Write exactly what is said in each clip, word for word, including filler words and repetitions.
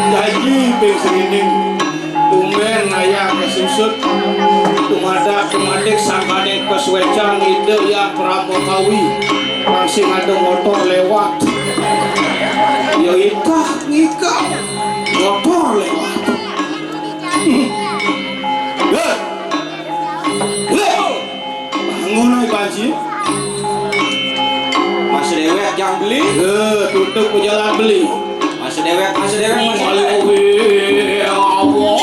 Janji ping srining, tumben ngayah kasusut. Tumadak tumadik sangkaning pasuécan Ida Hyang Parama Kawi. Pang sing ada motor lewat. Ya itah ngikau motor lewat. Heh. Heh. Bangun ai, Panji. Mas déwék jang beli. Heh, tutup ke jalan beli. Mas déwék, mas déwék, mas déwék. Ayo, Allah.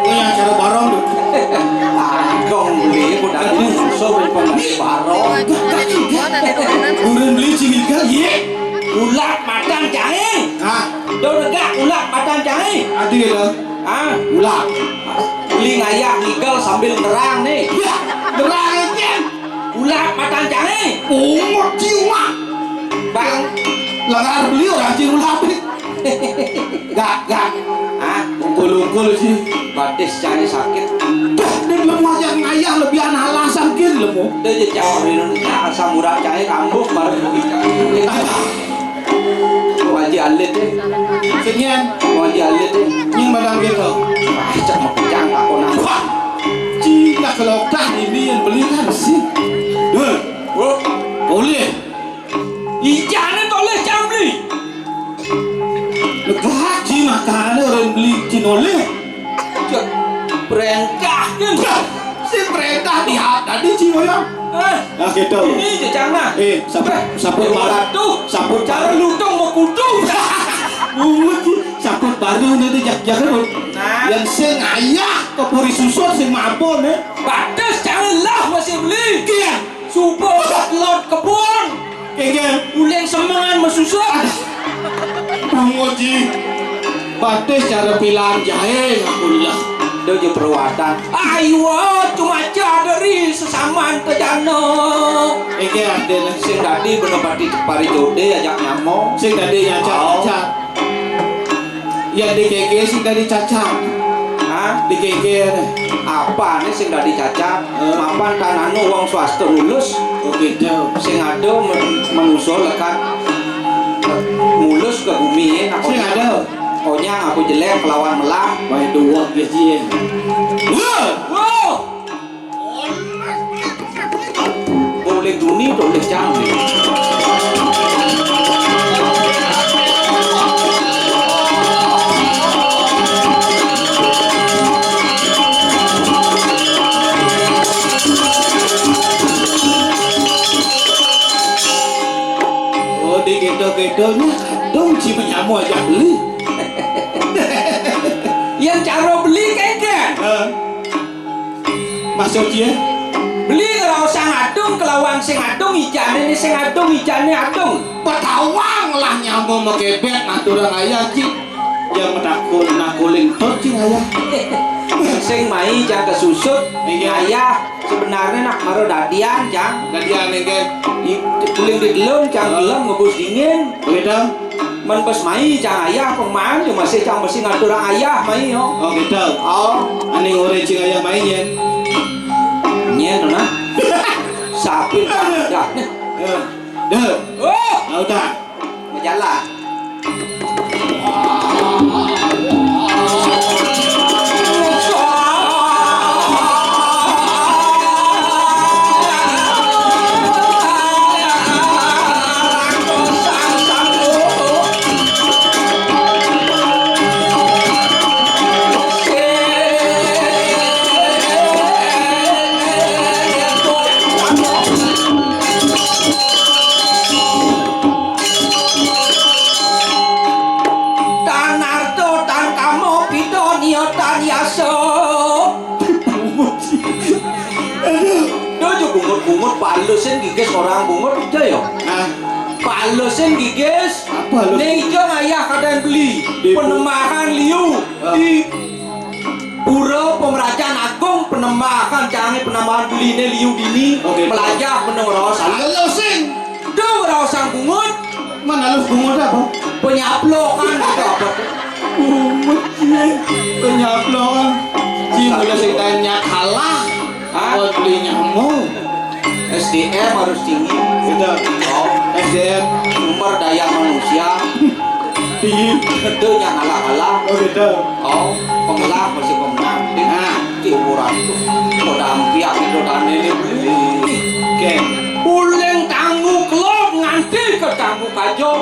Kaya acara barong tu. Agong beli, budak ini musuh punya pemain barong. Urun beli cingika, ye. Ulat matan canging. Hah? Dau negak ulat matan canging. Ada gitu. Hah? Ulat. Beli ngayah ngigel sambil nerang nih. Ya, nerang aja. Ulat matan canging. Pungut jiwa. Bang. Lengar beli orang cing ulat. Gak, gak. Hah? Ungkul-ungkul sih. Batis canging sakit. Dah, dia belum aja ngayah lebihan alasan kin lemu. Dia aja jauh di Indonesia, asam urat canging kambuh baru. Wajib alit deh. Sing nyén. Wajib alit deh. Nyén barang gitu. Ah, cak mau kencang tak kau nang. Wah, cina kelokah ini yang beli kan sih. Heh. Boleh. Ijané toleh cang beli. Lega ci makané orang beli cina oleh. Cek, perintah kan. Dah, si perintah di hat tadi ci oyong. Eh, nah, gitu. Ini jejang nah. Eh, saput, saput marah. Tuh, saput cara lutung mau kudu. Bungut ci, saput baru nanti jak jak lu. Nah. Yang sing ayah ke puri susun sing mabon ya. Batas janganlah masih beli. Kian. Subuh lot kebun. Kengkeng. Uling semengan mesusut. Bang Oji. Batis cara pilan jahe ngaku lah. Dia je perawatan. Ayo, cuma aja dari sesaman tejana. Kengkeng ada lah. Sing tadi bener pati pari jode ajak nyamo. Sing tadi nyacak-nyacak. Ya, di K K sing tadi cacat. Hah? Di K K. Apa nih sing tadi cacat? Eh. Mapan tanahnya uang swasta mulus. Oh, gitu. Sing ada men- manusia lekat mulus ke bumi. Sing ada. Onyang aku jelek kelawan melah. Baik dua gaji. Wah! Wah! Boleh duni, boleh canggih. Oh, di gitu-gitunya, dong, ci menyamu aja beli. Yang cara beli kengkeng. Hah? Maksudnya? Beli ngerasa ngadung kelawan sing adung, ijane ni sing adung, ijane adung. Petawang. Lah nyamuk makebet ngaturang ayah, Cing. Yang matakul nakuling tot, Cing, ayah. Sing mai jang kasusut. Iya. Ayah sebenarnya nak mara dadian, Cang. Dadian, nggih. Di, kuling di delem, Cang, delem ngebus dingin. Begitu. Men bes mai, Cang, ayah pemain, ya masih, Cang, masih ngaturang ayah mai, yo. Oh, gitu. Oh. Aning ore, Cing, ayah mai, nyen. Nyen, nah. Sapin, Cang, dah. Ya. Deh. Oh. Nah, udah. Berjalan. Tan arta, tan kama, pida nia, tan yasa. Aduh. Dia aja bungut-bungut, palusin gigis orang bungut aja ya. Nah. Palusin gigis. Apa lu? Ning ija ngayah kadén beli. Di bu- Penemahan liu. Ah. Di Pura Pemerajan Agung, penemahan, Cang, penemahan beliné liu dini. Oke. Melajah meneng raos. Alusin. Dong raosang bungut. Mana lu bungut apa? Penyaplokan gitu apa? Bungut, Cing. Penyaplokan. Cing, udah ceritanya kalah. Hah? Buat belinya mau. S D M harus tinggi. Gitu. Oh. S D M. Sumber daya manusia. Tinggi. Itu yang ala-ala. Oh, gitu. Oh, pengelah masih pemenang. Nah. Ki umur atuh. Padha ampiak itu dané. Oke. Uling tanggu kelod nganti ke tanggu kajo.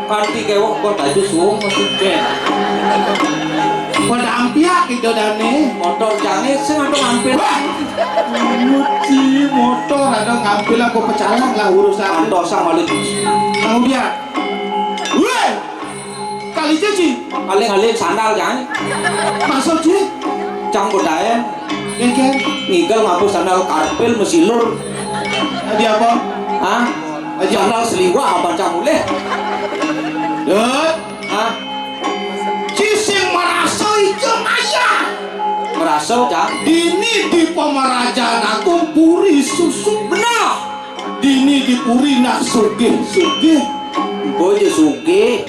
Kanti kewok kon taju suwung masih. Oke. Padha ampiak itu dané. Motor jangé sing atuh ngampil. Wah. Muci motor ada ngampil aku pecalang lah urusan. Antosa malu. Kemudian. Weh. Kali cici. Aling-aling sandal, Cang. Maksud, Ci? Cang budayan. Ngigel ngapus sandal karpil mesilur. Tadi apa? Hah? Aja. Sandal seliwah apa, Cang, mulih? Dut. Hah? Ci sing merasa ijo maya. Merasa, Cang? Dini di pemerajan aku puri susu. Benar. Dini di puri nak sugih-sugih. Bojo sugih.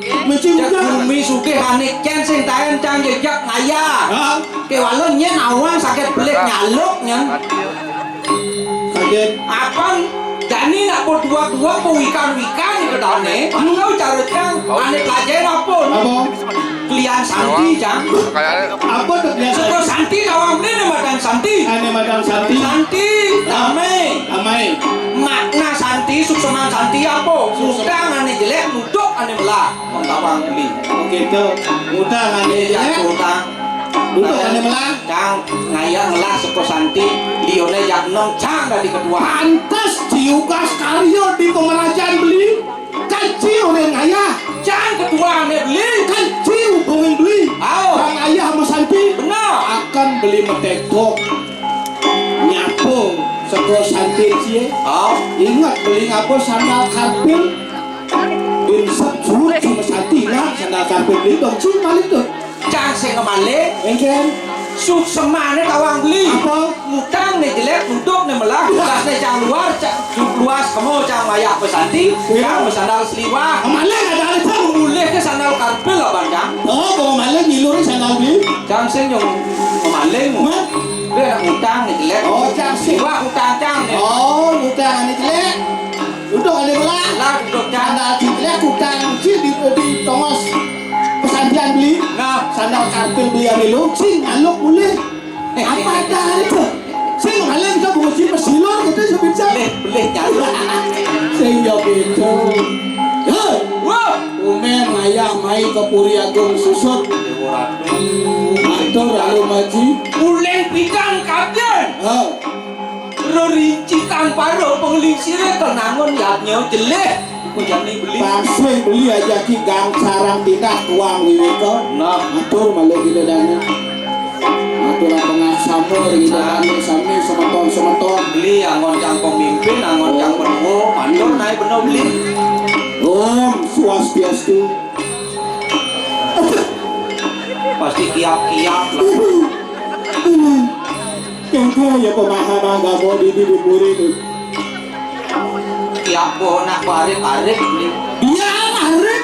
Mesti jak udah. Bumi sugih ané cén sing taén, Cang, jejak ngayah. Hah? Kéwala nyén awang sakit belik nyaluk nyén. Sakit. Apang jani nak berdua-dua mau wikan-wikan ke dané. Aku cara, Cang, ané pelajaran apa? Apa? Klian Santi, Cang. Apa tuh klian Santi? Saka Santi tawang beli né madan Santi. Ané madan Santi. Santi, damai. Damai. Makna Santi, sukseman Santi apa? Ngutang ané jelék, nuduk ané melah. Tawang beli. Oh gitu. Ngutang ané jelék. Iya, ngutang. Nuduk ané melah. Cang, ngayah melah saka Santi. Lioné jak enom, Cang, dadi ketua. Pantes diugas karya di pemerajan beli. Kanci orang ayah. Cang ketuané beli. Kanci hubungin beli. Ayo. Bang ayah sama Santi. Benar. Akan beli metétok. Nyapo saka Santi cie. Oh. Ingat beli ngapa sandal karpil. Bin sebut sama Santi lah sandal karpil beli dong cing balik tuh. Cang sing ngemaling. Engken. Suksemané tawang beli. Apa? Ngutang né jelék, nuduk né melah, tugasné cang luar, cang luas kemo cang mayah pesanti, iya. Cang besandal seliwah. Ngemaling ada ada cang. Mulih ke sandal karpil apa, Cang? Oh, mau ngemaling ngilurin sandal beli. Cang sing nyong ngemaling. Hah? Dia nak ngutang né jelék. Oh, cang sing. Seliwah ngutang cang né. Oh, ngutang né jelék. Duduk ada belah. Lah, duduk, Cang. Sandal jelék ngutang si di, di tongos. Pesantian beli. Nah. Sandal karpil beli ame lu, sing aluk mulih. Apa ada itu? Sing maling ke bungusi pesilur gitu, sebisa. Belih, belih nyaluk. Sing yo gitu. Hei. Wah. Umé ngayah mai ke Puri Agung Susut. Waduh. Matur lalu maji. Uling pidan kadén. Oh. Rerincikan para penglingsiré kenangan yadnya jelih. Kujani beli. Bangsa beli aja ki gang sarang tindak tuang wiwika. Nah. Atur malu gila dana. Atur pengasamu gila dana sami semeton-semeton. Beli angon cang pemimpin, angon cang penuh, matur naik bener beli. Om Swastiastu. Pasti kiap-kiap lah. Kengke ya pemahaman agama di di murid. Kiap bonak barik-barik ni. Dia arit.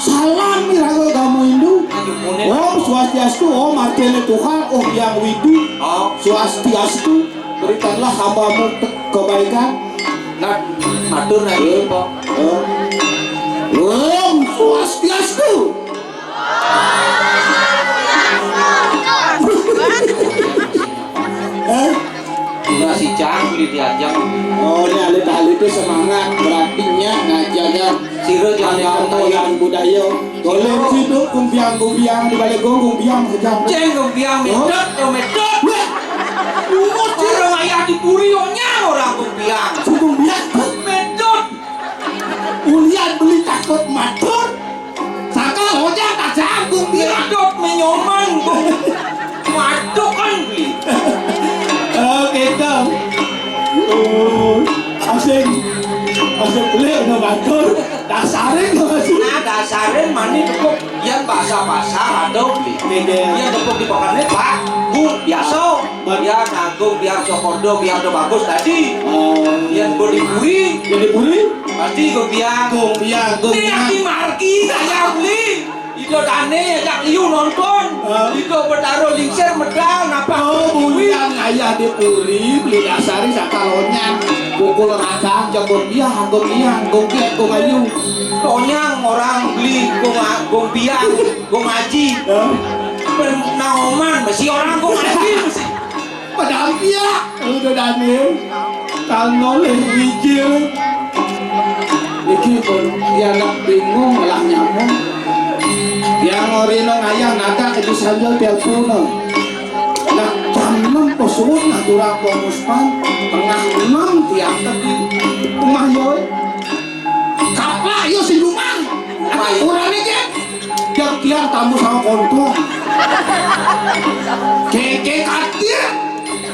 Salam iraga agama Hindu. Ayo, murid. Om Swastiastu, Om Artene Tuhan, Om Yang Widu. Oh. Swastiastu. Berikanlah hambamu te- kebaikan. Nah, matur nggih, Pak. Eh. Om Swastiastu. Eh? Ulah si Cang beli diajak. Oh, ini alit-alit itu semangat, berarti nya ngajaga sira jangan yang budaya. Golem siduk kumpiang-kumpiang di balik gong kumpiang kejam. Ceng kumpiang medot, yo medot. Weh. Urus orang ayah di puri, onyang orang kumpiang. Si kumpiang. Medot. Ulian beli takut matur. Saka ojak tak jagung dia. Medot menyoman. Waduh kan beli. Oh, gitu. Oh, asing. Asing beli udah matur. Dasarin tuh, asing. Nah, dasarin mani cukup. Yang bahasa-bahasa ada beli. Beda. Yang cukup di pakannya, Pak. Bu, biasa. Biar nanggung, biar sokordo, biar do bagus tadi. Oh. Yang beli puri. Jadi puri? Pasti gue biar. Gue biar, gue biar. Ini yang di marki, saya beli. Ido dane, ajak liu nonton. Hah? Ido betaro lingsir medal, napa? Oh, bulian ayah di puri, beli dasari sakalonya. Pukul rata, jago biar, gue biar, gue biar, gue ayu. Tonyang orang beli, gue, gue biar, gue ngaji. Hah? Naoman, mesti orang gue ngaji, mesti. Padahal iya, udah Daniel. Kang noleh wijil. Iki pun dia nak bingung lah nyamuk. Yang orino ngayah nada itu sambil telepon. Nah, jam enam pesuhun ngaturang pemuspan, tengah enam tiap tadi. Rumah yo. Kapak yo si Jumang. Ayo. Urane ke. Tiap-tiap tamu sama kontong. Keke kadir.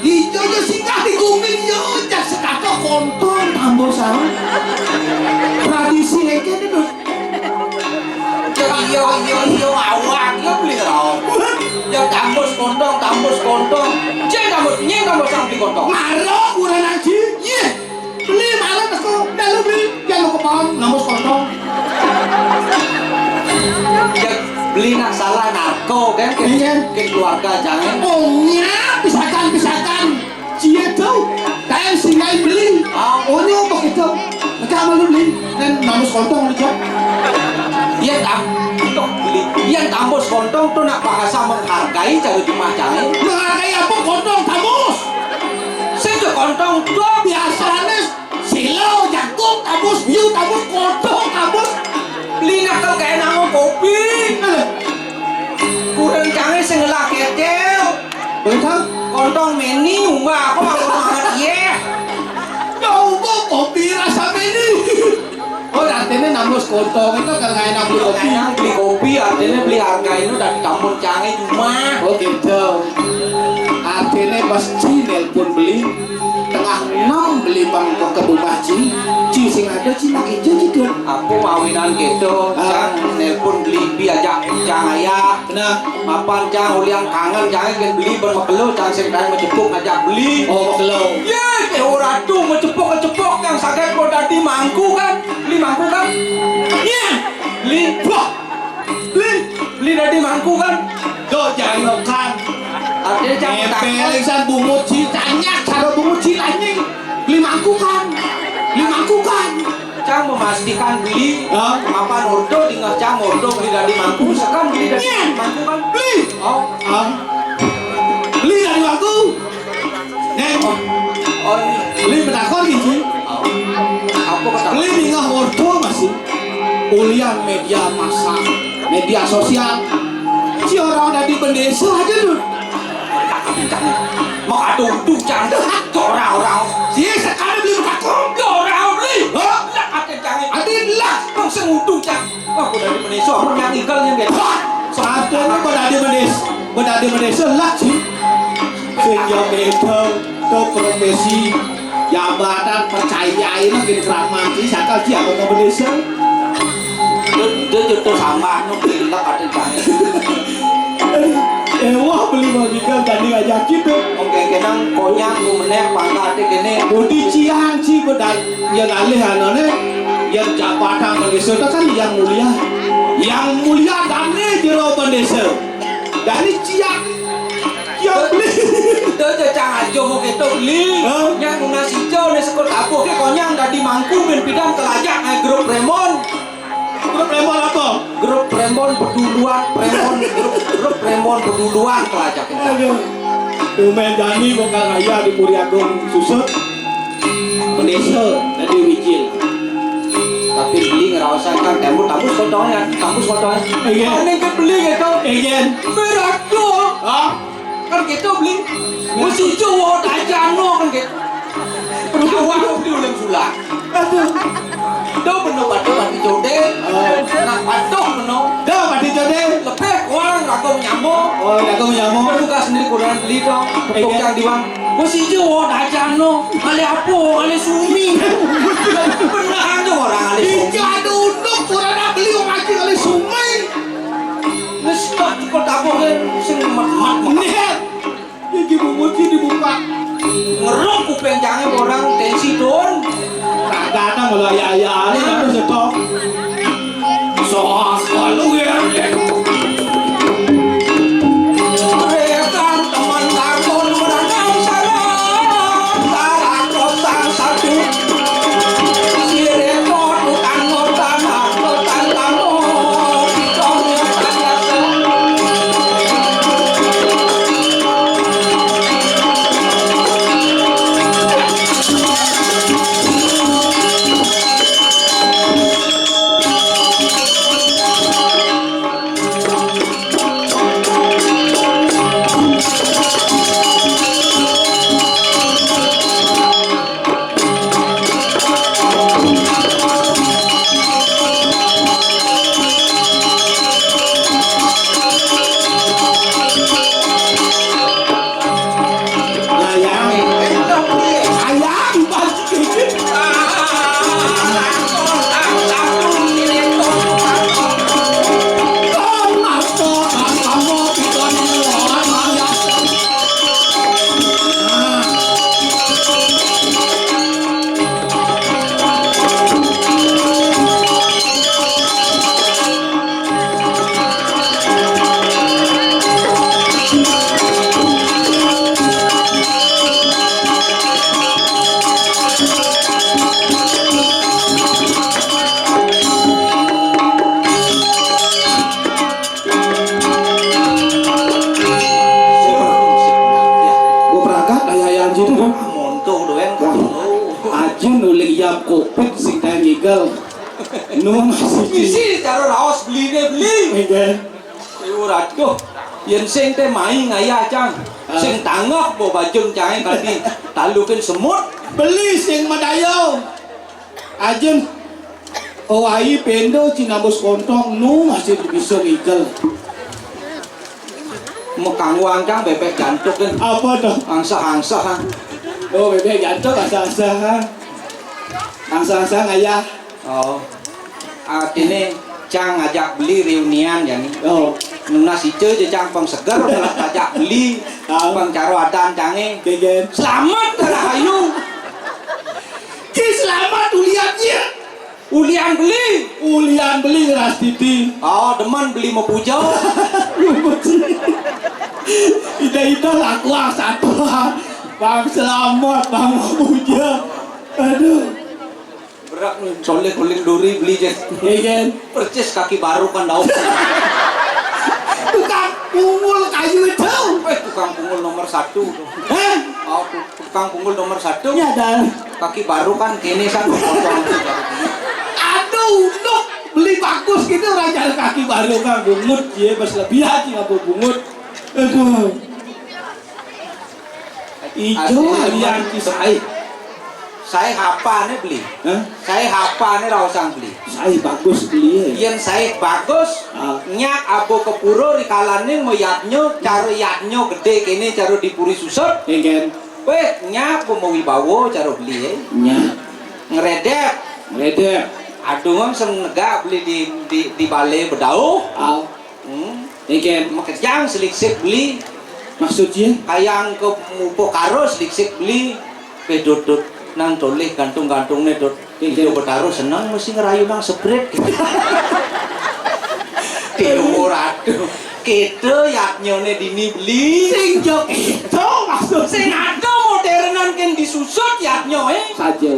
Ijo yo singgah di gumin yo. Jak sekata kontong tamu sama. Tradisi eke itu. Yo, iyo, iyo, iyo, awak, iyo beli rau. Yo tambus kontong, tambus kontong. Cek tambus, nyeng tambus sang beli kontong. Maro, kurang aji. Iya. Beli malah teko, lalu beli, ya lu kepon, nambus kontong. Ya, beli nak salah narko kan ke, iya, ke keluarga jangan. Oh nya, pisakan, pisakan. Cie tuh, kayak singai beli. Ah. Oh nya begitu. Enggak malu beli, dan nambus kontong beli kan. Iya tam, tuh beli. Iya tambus kontong tuh nak bahasa menghargai cara cuma jangan. Menghargai apa kontong tambus? Sing kontong tuh biasanya Silo, jagung, tabus, biu, tabus, kodok, tabus. Beli nakal kayak nama kopi. Eh. Kurang canggih sing ngelah ketel. Betul. Kontong meni nyumbah aku mau banget ye. Coba kopi rasa meni. Oh, artinya namus kontong itu kan kayak namus kopi. Yang beli kopi artinya beli harga itu dari kampung canggih cuma. Oh gitu. Artinya pas Ci nelpon beli tengah enam beli bang ke rumah Ci. Ci sing ada Ci nak ijo Ci tuh. Aku mawinan gitu, ah. Cang nelpon beli bi ajak Cang ayah. Nah. Mapan Cang ulian kangen Cang kan beli ben mekelo Cang sing kain mecepuk ngajak beli. Oh mekelo. Ye, teh ratu mecepuk mecepuk yang sakit kok dadi mangku kan, beli mangku kan. Ye, beli. Wah. Beli, beli dadi mangku kan? Yo jangan kan. Artinya jangan ngepel takut. Isan bungut si tanya cara bungut si anjing. Beli mangku kan? Beli mangku kan? Cang memastikan beli. Hah? Apa nodo dengan Cang nodo beli dadi mangku, sekarang beli dadi mangku kan? Beli. Oh. Ah. Beli dadi mangku. Neng, oh, oh, ini. Beli penakon gitu. Oh. Apa kata? Beli ningah ordo masih. Ulian media massa, media sosial. Si orang dadi bendesa aja tuh. Mau ada untung cang. Orang-orang. Si sekarang beli penakon. Orang beli. Hah? Ada cang. Ada lah. Langsung untung cang. Wah, udah di Malaysia, orang yang igal yang dia. Wah, satu ini udah di Malaysia, udah di Malaysia lah sih. Sehingga beda ke profesi jabatan percaya ini gini keramat sih, saka Aji apa kau bendesa? Dia, dia jodoh sama, nu pilek ada banget. Eh, wah, beli mau nikah tadi ngajak kita. Oke, kenang konyang, ku meneh, pangkat, kene. Budi ciang, ci, bedak. Yang alih, anu, ne. Yang jabatan bendesa, itu kan yang mulia. Yang mulia, dane, jero bendesa. Dane ciang. Ya, beli. Dah, cacang aja mau kita beli. Hah? Yang nunas hijau, nih, sekut apuh, ke konyang, dadi mangku, ben pidan, kelajak, eh, grup Remon. Grup Remon apa? Grup Remon Peduluan, Remon, grup, grup Remon Peduluan, kelajak kita. Aduh. Tumen jani bukan ayah di Puri Agung Susut. Bendesa, tadi wijil. Tapi beli ngerawasan kan, tamu, tamu sepotongnya, tamu sepotongnya. Iya. Aneh ke beli gitu. Iya. Berat tuh. Hah? Kan gitu beli. Mesti jauh aja no kan gitu. Awak beli ulang sulak. Aduh. Tuh bener patuh pati jode. Oh. Nak patuh bener. Dah pati jode. Lebih kurang aku nyamuk. Oh, aku nyamuk. Buka sendiri kurang beli dong. Iya. Tukang diwang. Mesti jauh aja no. Ale apa? Ale sumi. Bener aja orang ale sumi. Iya, ada unduk kurang nak beli orang aja ale sumi. Wis kok kok tabuh sing mat-mat. Nih. Iki bungkus iki dibuka. Ngeruk kuping jange orang tensi turun. Tak datang kalau ayah-ayah ini harus stop. Soal selalu ya. Rekan teman karton merangkang sana. Salah kota satu. Ayang. Ayang, Pak. Gua berangkat, ayah, ayah, anjing. Monto doang. Wah, anjing, uling yap kopit, sing kayak ngigel. Nu masih. Isi cara raos beli deh, beli. Iya. Ayo, ratuh. Yen sing te mai ngayah, Cang. Ah. Sing tangah bo bajeng, Cang, tadi talukin semut. Beli sing madayo. Ajeng. Oh, ai pendo cinambus kontong nu masih bisa ngigel. Mekanggo angkang bebek jantuk kan. Apa tuh? Angsah-angsah, ha. Oh, bebek jantuk angsah-angsah, ha. Angsah-angsah ngayah. Oh. Artine Cang ngajak beli reunian jani. Oh. Nunas ica je Cang pang seger, malah tajak beli. Ah. Pang caro adan Cange. Kegen. Selamat, rahayu. Ki selamat ulian ye. Ulian beli. Ulian beli ngeras titi. Oh, demen beli mepuja. Ida-ida laku satu. Bang selamat, bang mepuja. Aduh. Berak nih, soleh kuling duri beli je. Iya kan? Percis kaki baru kan daun. Tukang pungul kayu itu. Eh, tukang pungul nomor satu tuh. Hah? Oh, tu-, tukang pungul nomor satu. Iya, dah. Kaki baru kan kene san potong. Aduh, nuk beli bagus gitu, raja kaki baru kan bungut, ya, pas lebih hati apa bungut. Aduh. Ijo. Aduh, alian ki sae. Sae hapane beli. Hah? Sae hapane raosang beli. Sae bagus beli, ya. Yen sae bagus, ah, nyak abo ke pura rikalane mo yadnya, cara yadnya gede kene, cara di Puri Susut. Nggih, nggih. Weh, nyak bo mawibawa cara beli, ya. Nyak. Ngredep. Ledek. Aduh, ngam sing negak beli di, di, di balé bedauh. Ah. Hmm. Niki makejang seliksik beli. Maksudnya? Kayang ke mupo karo seliksik beli. Pe dudut nang tolih gantung-gantungné dut. Niki. Ida Betara seneng mesti ngerayu nang seprit. Tiwur aduh. Kita yadnyané dini beli. Sing jok itu maksud. Sing ada modernan kén disusut yadnyané. Saja.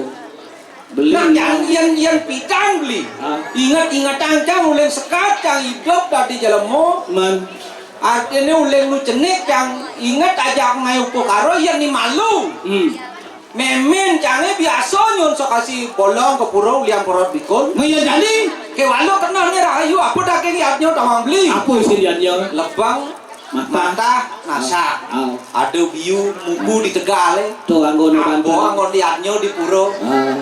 Beli. Nah, yang yang yang pidan beli. Hah? Ingat-ingatan cang uling sekat cang idup dadi jelema. Man. Artiné uling nu cenik cang ingat aja ngaé upakara yén ni malu. Hmm. Mémén cangé biasa nyuwun sokasi bolong ke pura ulian porot bikun. Nah, iya jani. Kéwala kenehné rahayu apa daging yadnya tawang beli. Apa isi yadnya? Lebang, matah, matah, nasak. Ah. Ada biu muku di tegal, eh. Tuh, anggon apa? Anggon di yadnya di pura. Ah.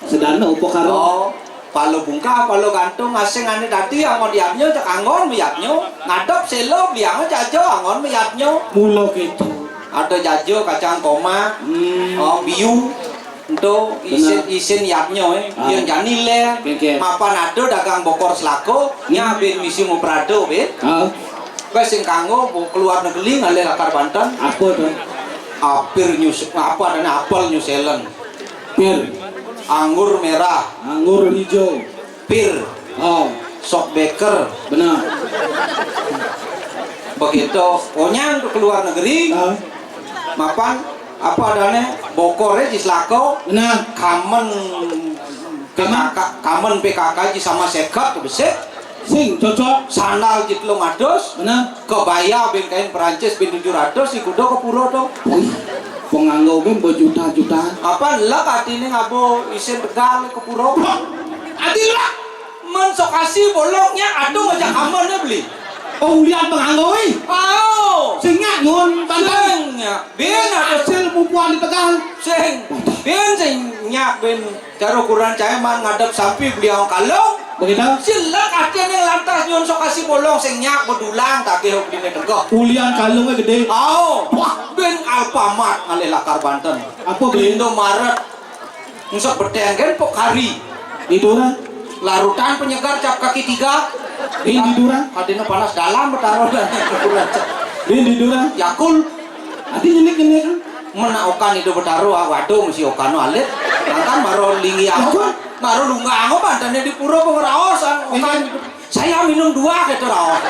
Sedana upakara. Oh, pala bungkah, pala gantung, asing ané dadi anggon yadnya, cek anggon yadnya. Ngadep selo beliang jaja anggon yadnya. Mula gitu. Ada jaja kacang koma, hmm. Oh, biu. Ento isin, benar. Isin yadnya, eh. Ah. Yang jani lé. Oke, oke. Mapan ada dagang bokor selako, hmm. Nya bin misi muprado, bin. Ah. Wes sing kanggo bu-, keluar negeri ngalih lakar Banten. Apa tuh? Apir nyus-, apa adanya apel New Zealand. Pir. Anggur merah. Anggur hijau. Pir. Oh. Sok beker. Benar. Begitu, onyang ke luar negeri. Ah. Mapan, apa adanya, bokornya di selako. Benar. Kamen P K K, kamen P K K ji sama seket, besik. Sing cocok. Sandal ji telung atus. Benar. Kebaya bin kain Perancis bin tujuh ratus, si kuda ke pura to. Wih, penganggo bin berjuta-juta. Apa lek artinya ngabo isin tegal ke pura? Wah, adi lah. Men sokasi bolongnya aduh aja kamen beli. Oh, ulian penganggo, ih. Oh. Sing nyak nyuwun bantuan. Sing nyak. Bin ada hasil pupuan di tegal. Sing. Bin sing nyak bin. Cara ukuran cai man ngadep sampi beliau kalung. Begitu. Silek aja ning lantas nyuwun sokasi bolong sing nyak bedulang tagih beliné tegeh. Ulian kalungnya gede. Aw. Wah, bin Alfamart ngalih lakar Banten. Apa, bin? Indomaret. Ngusok beteng kan pok kari. Di Durang. Larutan penyegar cap kaki tiga. Bin di Durang. Kadina panas dalam betaro. Bin di Durang. Yakul. Adi nyenik-nyenik kan. Mena okan itu betaro, ah, waduh mesti okano alit. Nangkan baru linggi aku. Baru lunggang apa adanya di pura pengraos, ah, okan. Iya. Saya minum dua gitu raos.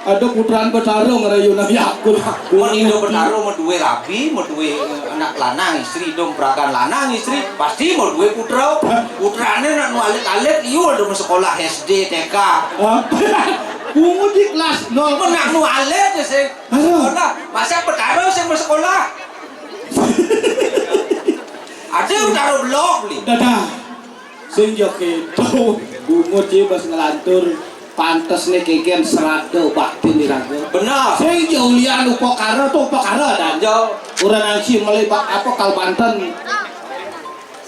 Ada putraan Betara ngerayu nang Yakul. Mun Indo Betara mau duwe rabi, mau duwe anak lanang istri, dong peragan lanang istri, pasti mau duwe putra. Putrane nak nu alit-alit, iyo ada mau sekolah S D, T K. Hah? Bungut di kelas nol. Mun nak nu alit ya sih. Aduh. Sekolah, masa Betara sing mau sekolah? Ada Betara belok beli. Dadah. Sing ya kéto, bungut iki wis nglantur, pantesné kékén srada bakti niraga. Bener. Sing ya ulian upakara to upakara dan. Ya. Ora nangsi meli pa-, apa kal Banten.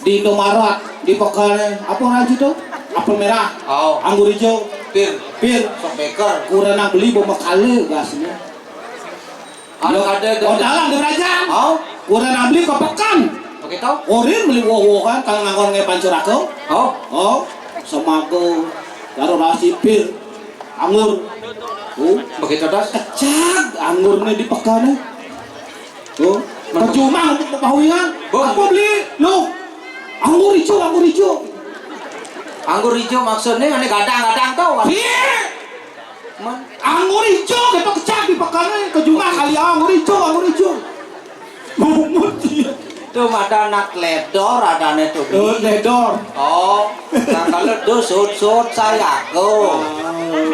Di Indomaret, di pekane, apa ora to? Apel merah. Oh. Anggur hijau. Pir. Pir. Sok beker. Ora nang beli bom kale gasnya. Anu yo, ada, ada. Ondalan di Rajang. Oh. Ora nang beli ke pekan. Begitu? Orin beli woh-wohan kalau ngangkon nge pancur aku. Oh. Oh. Semago. Karo rasi pir. Anggur. Oh. Begitu, Das. Kecag anggurnya di pekane. Oh. Mantap. Percuma untuk pahuingan. Bung. Apa beli? Lu. Anggur hijau, anggur hijau. Anggur hijau maksudnya ane gadang-gadang tau. Iya. Man. Anggur ijo kita kecak di pekane ke jumah kali anggur ijo, anggur ijo. Bungut dia. Tuh mata anak ledor adane tuh. Oh, ledor. Oh, nah kalau do sut-sut saya aku. Oh.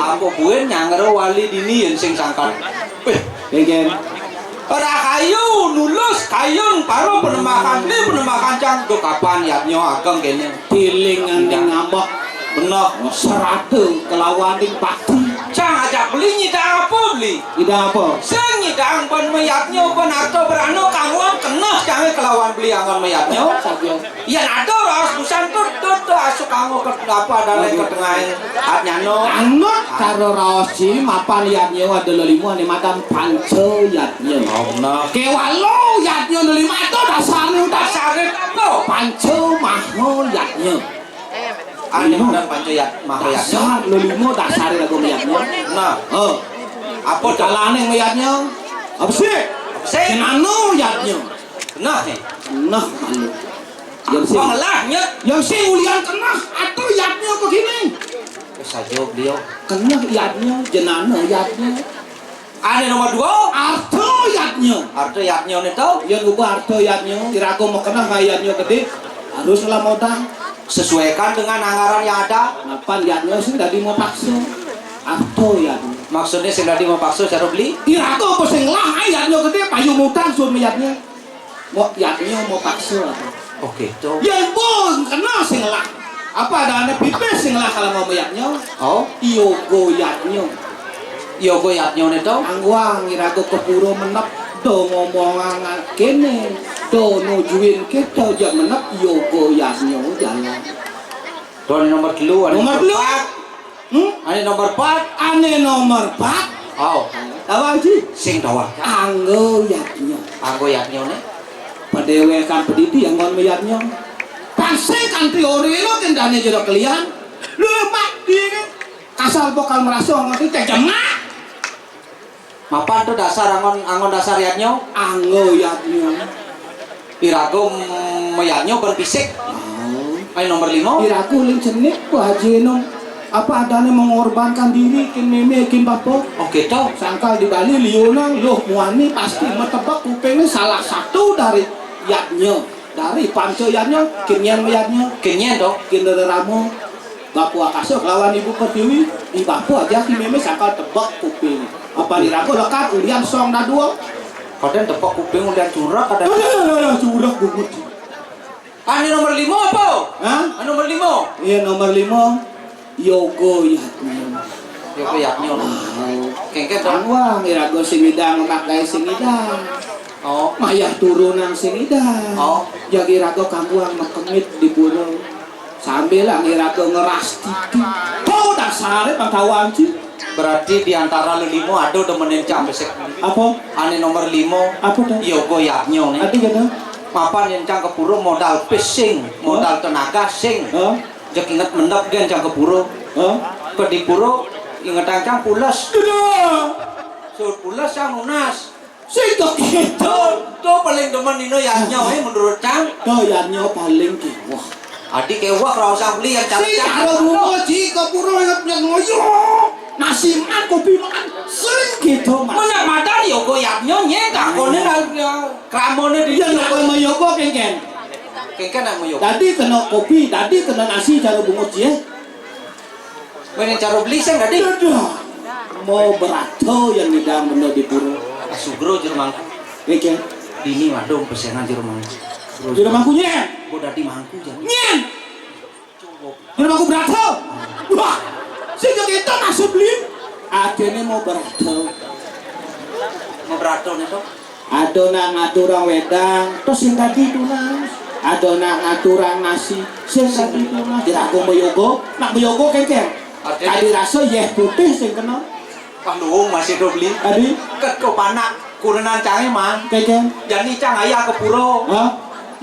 Aku buin nyangero wali dini yen sing sangkan. Weh, Degen. Ora kayu nulus kayun paro penemakan beli penemakan cang do kapan yatnyo ageng kene. Tiling ning ngambek. Bener. Serata kelawan ning pati. Cang ajak beli nyidang apa beli? Nyidang apa? Sing nyidang ban meyatnyo ban harta berano kangguan keneh cange kelawan beli angon meyatnyo. Saja. Yen ada raos busan tut Tuh asuh kanggo ke apa adané? Aduh. Ketengahé. Atnyano. Anut karo raos ci, mapan yadnya ada lelima ané madan panca yadnya. Oh, bener. Kéwala yadnya lelima ada dasarnya udah. Dasarnya apa? Panca maha yadnya. Ané madan panca yad-, maha yadnya. Dasar lelima dasarnya lagu yadnya. Nah. Oh. Apa tuh? Kalané yadnya. Apa sih? Apa sih? Kenano yadnya. Nah, nih. Nah, anu. Yang sing, pengelahnya. Yang sing ulian keneh atau yadnya begini. Saja beliau. Keneh yadnya, jenana yadnya. Ané nomor dua. Arta yadnya. Arta yadnya nih tau. Yang ubah arta yadnya, iraga mau keneh nggak yadnya gedé, harus lah modal. Sesuaikan dengan anggaran yang ada. Mapan yadnya sing dadi mau paksa. Arta yadnya. Maksudnya sing dadi mau paksa cara beli? Iraga apa sing lah, yadnya gedé, payu mutang sun yadnya. Mau yadnya mau paksa. Oh gitu. Yén pun kena sing lah. Apa adané pipis sing lah kalau mau yadnya? Oh. Yoga yadnya. Yoga yadnya nih tau. Angguang iraga ke pura menep do ngomongan kéné. Do nujuin kita ja menep yoga yadnya jalan. Tuh, ané nomor telu, ané nomor telu. Empat. Hmm? Ané nomor empat. Ané nomor empat. Oh. Tawa, Ji? Sing tawa. Anggo yadnya. Anggo yadnya né? Padéwékan padidi anggon yadnya. Pang sing kanthi ora élo kendane jero kelian. Lho, Pak, piye? Kasal bakal merasa ngono iki jemak. Mapan to dasar anggon, anggon dasar yadnya? Anggo yadnya. Iraga m-, mayadnya ban fisik. Oh. Ayo nomor lima. Iraga uling cenik, Bu Haji Enung. Apa adané mengorbankan diri, kin mémé, kin bapa? Oh, gitu. Sangkal di Bali, liunang, loh, muani pasti metebak kupingnya salah satu dari yadnya. Dari panca yadnya, kin nyén mayadnya. Kin nyén to? Kin rerama. Bapa Akasa kelawan Ibu Pertiwi, i bapa aja ki mémé sangkal tebek kuping. Apa iraga lekad ulian song dadua? Kadén tebek kuping ulian curek, kadén. Aduh, aduh, aduh, curek bungut. Ané nomor lima apa? Hah? Ané nomor lima. Iya, nomor lima. Yoga yadnya. Yoga yadnya. Wow. Kéngkén to? Angwang, iraga sing idang, makai sing idang. Oh. Mayah turunan sing idang. Oh. Jagi iraga kangguang makemit di pura. Sambil lah iraga ngeras titi. Kau dasaré pangkawan ci. Berarti di antara lelima ada demenin cang besek. Apa? Ané nomor lima. Apa to? Yoga yadnya né. Ada ya to? Mapan yén cang ke pura modal pis sing, modal tenaga sing. Hah? Jek inget mendep gén cang ke pura. Hah? Ke di pura ingetan cang pules. Sudah. Sudah pules cang nunas. Sing to kéto. To, to paling demen ino yadnya, eh, menurut cang. To yadnya paling kéweh. Adi kéweh ra usah beli yang cara. Sing cara bunga ci ke pura inget nyén ngoyo. Nasi makan, kopi makan. Sing kéto, Mas. Menak madan yoga yadnya nyén takoné, eh, kramane di. Ya, nak mayoga kéngkén. Kéngkén nak mayoga. Dadi kena kopi, dadi kena nasi cara bunga ci, eh. Menen cara beli sing dadi. Dadah. Mau berato yang ngidang benda di pura. Ah, sugro jero mangku. Iya, Ken. Dini madung pesengan jero mangku. Jero mangku nyén. Gua dadi mangku jero. Nyén. Jero mangku berato. Wah. Sing yo kita masuk beli. Akhirnya mau berato. Mau berato nih to. Ada nak ngaturang wedang, terus sing dadi tunas. Ada nak ngaturang nasi, sing dadi tunas. Diraga mayoga, nak mayoga kéngkén. Artinya? Tadi rasa yéh putih sing kena. Wah, luung masih do beli. Tadi? Ket ko panak kurenan cangé, Man. Kéngkén. Jani cang ayah ke pura. Hah?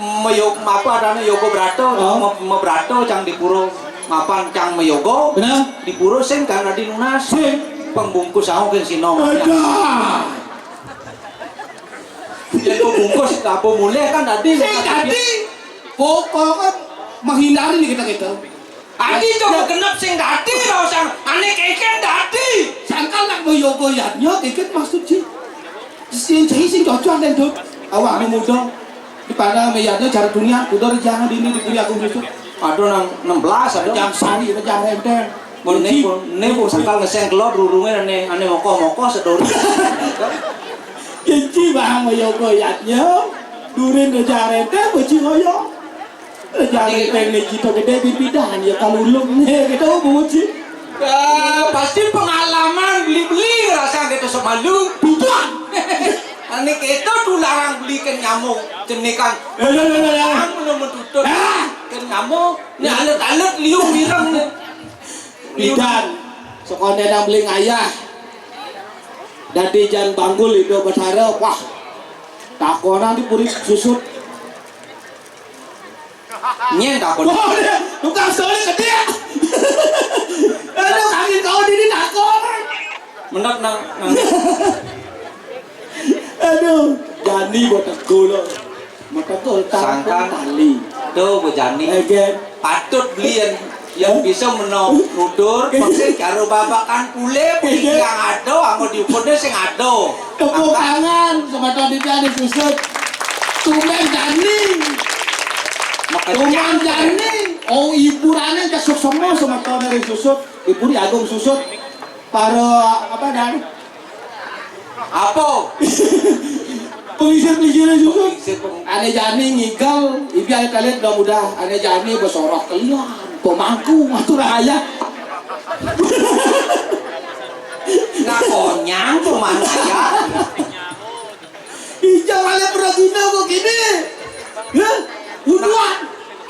Mayog-, apa adané yoga berato, hah? Me-, meberato cang di pura. Mapan cang mayoga. Bener. Di pura sing kan dadi nunas. Sing. Pembungkus aku kan sino. Ada. Yen kok bungkus apa mulih kan dadi. Sing dadi. Pokoknya menghindari nih kita-kita. Adi coba genep sing dadi, ora usah ané kéngkén dadi. Sangkal nak mau yoga yadnya, kéngkén maksud sih. Sing jahi sing cocok dan tuh. Awak muda. Di pada mayadnya cara dunia, udah jangan dini di dunia aku gitu. Aduh, nang enam belas, aduh. Jam sari, jam renteng. Mun né, mun né, mun sangkal ngeseng kelot, rurungé ané, ané mokoh-mokoh sedori. Kenci bang, yoga yadnya, durin reja renteng, beci ngoyo. Reja renteng né cito gedé, bibidan, ya kalulung né, gitu, beci. Ya, pasti pengalaman beli-beli ngerasa gitu semalu. Bidan. Ané kéto tularang beli ke nyamuk, cenikan. Eh, eh, eh, eh, eh. Ang menurut tutut. Ah! Kamu, ini alet-alet liu mireng nih. Bidan, sekolah nang beli ngayah. Dadi jaan banggul Ida Betara, wah. Takonan di puri susut. Nyén takon. Wah, dia tukang soli gedé. Aduh, kami kau di takon. Mendap nang, nang. Aduh, jani buat aku lo. Maka tuh sangkan tali. Tuh, Bu Jani. Oke. Patut beli yang, yang bisa menutur, maksudnya karo babakan pulé, yang ada, anggo diukurnya sing ada. Tepuk tangan, semeton iki ada susut. Tumben Jani. Tumben Jani. Oh, hiburannya kesuk semua semeton dari susut. Ibu di Agung susut. Para, apa, Dan? Apa? Pengisir-pengisir juga. Pengisir peng- Ané jani ngigel, ibi ané talit udah mudah. Ané jani besorok kelian. Pemangku, atur aja. Nah, konyang tuh mana ya? Ijau alé pragina kok gini. Hah? Uduan.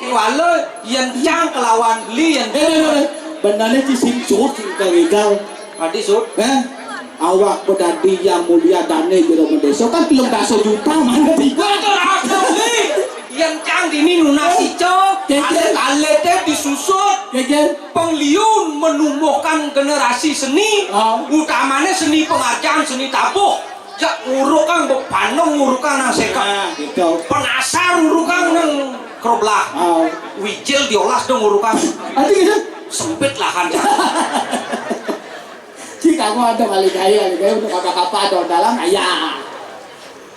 Ki walo, yén cang kelawan beli, yén eh, eh, eh, eh. Benane ci sing cut, sing kawigel. Adi sut. Eh? Awak bedadi yang mulia dane jero mendeso kan telung dasa juta mana tiba. Betul, aku beli. Yén cang dini nunas ijo, keke, alé-alé té disusut. Keke. Pengliun menumbuhkan generasi seni, ah, utamanya seni pengajian, seni tabuh. Jak ngurukang bepanung, ngurukang nang sékep. Nah, gitu. Penasar ngurukang nang kroblah. Ah. Wijil diolas dong ngurukang. Ati gitu. Sempit lahan. Cik aku ada balik gaya, balik gaya untuk apa-apa ada dalam ayah.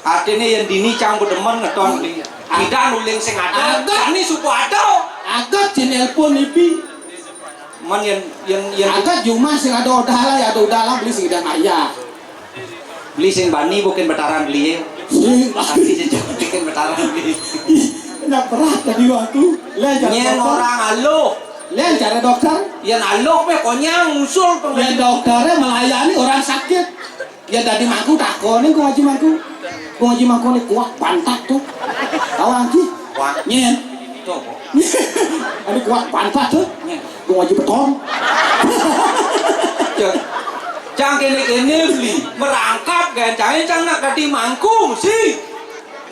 Artinya yang dini cang bedemen ngeton di. Tidak nuling sing ada. Agat. Ini suku ada. Agat si nelpon ibi. Man yang yang yang agat jumah sing ada udah lah, ya ada udah lah beli sing dan ayah. Beli sing bani bukan betaran beli ya. Sing bani. Tapi sejak bikin betaran beli. Enak berat tadi waktu. Lah, jangan nyén dokter. Orang aluh. Lah, cara dokter. Yang aluh meh konyang ngusul peng-, yang dokternya melayani orang sakit. Ya dadi mangku takoni ku ngaji mangku. Ku ngaji mangku ni kuat pantat tuh. Tahu ngaji? Kuat. Nyén. Itu apa? Anu kuat pantat tuh. Nyén. Ku ngaji beton. Cek. Cang kene-kene beli merangkap gancangnya cang nak dadi mangku sih.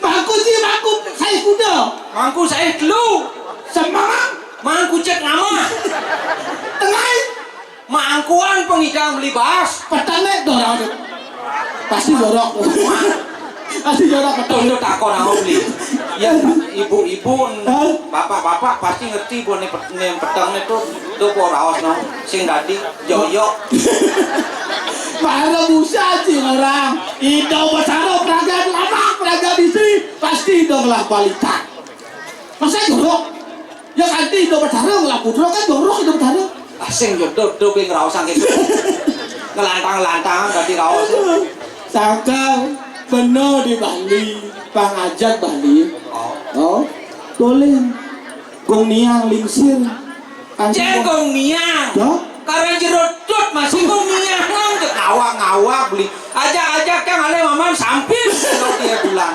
Mangku sih mangku saya kuda. Mangku saya telu. Semang. Mangku cek nama. Tengah. Mangkuan pengidang beli bas. Petang nek dorong. Pasti jorok. Pasti jorok petang. Tunduk takon aku beli. Ya ibu-ibu, hah? Bapak-bapak pasti ngerti bu nih pet-, nih petang nih tuh tuh kok raos no sing dadi joyok. Mana busa sih orang. Indo besaro praga lama praga bisi pasti indo ngelah balita. Masa jorok? Ya kanti Indo Betara ngelah putra kan jorok Indo Betara. Asing yo do do be ngraosang kene. Ngelantang-lantang dadi raos. Sangkal beno di Bali, pangajak Bali. Oh. Oh. Dolen. Gong niang lingsir. Cek gong niang. Yo? Karena jero dut masih gong niang nang ke ngawak-ngawak beli. Ajak-ajak yang ale maman sampir kalau dia pulang.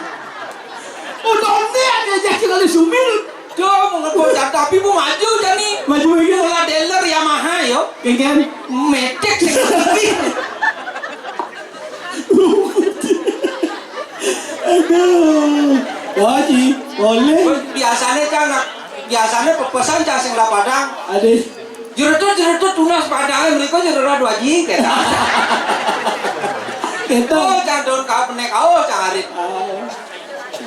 Udah niang diajak ke kali sumil. Tuh, mau ngebut tapi mau maju jani. Maju lagi. Mula dealer Yamaha yo. Kengken. Metik sing lebih. Aduh. Wah, Ji, boleh. Biasanya kan, biasanya pepesan cang sing lah padang. Ade. Jerutut, jerutut, tunas padang, mereka jerutut dua ji, kata. Kata. Oh, cang don kau penek, oh, cang arit. Ah.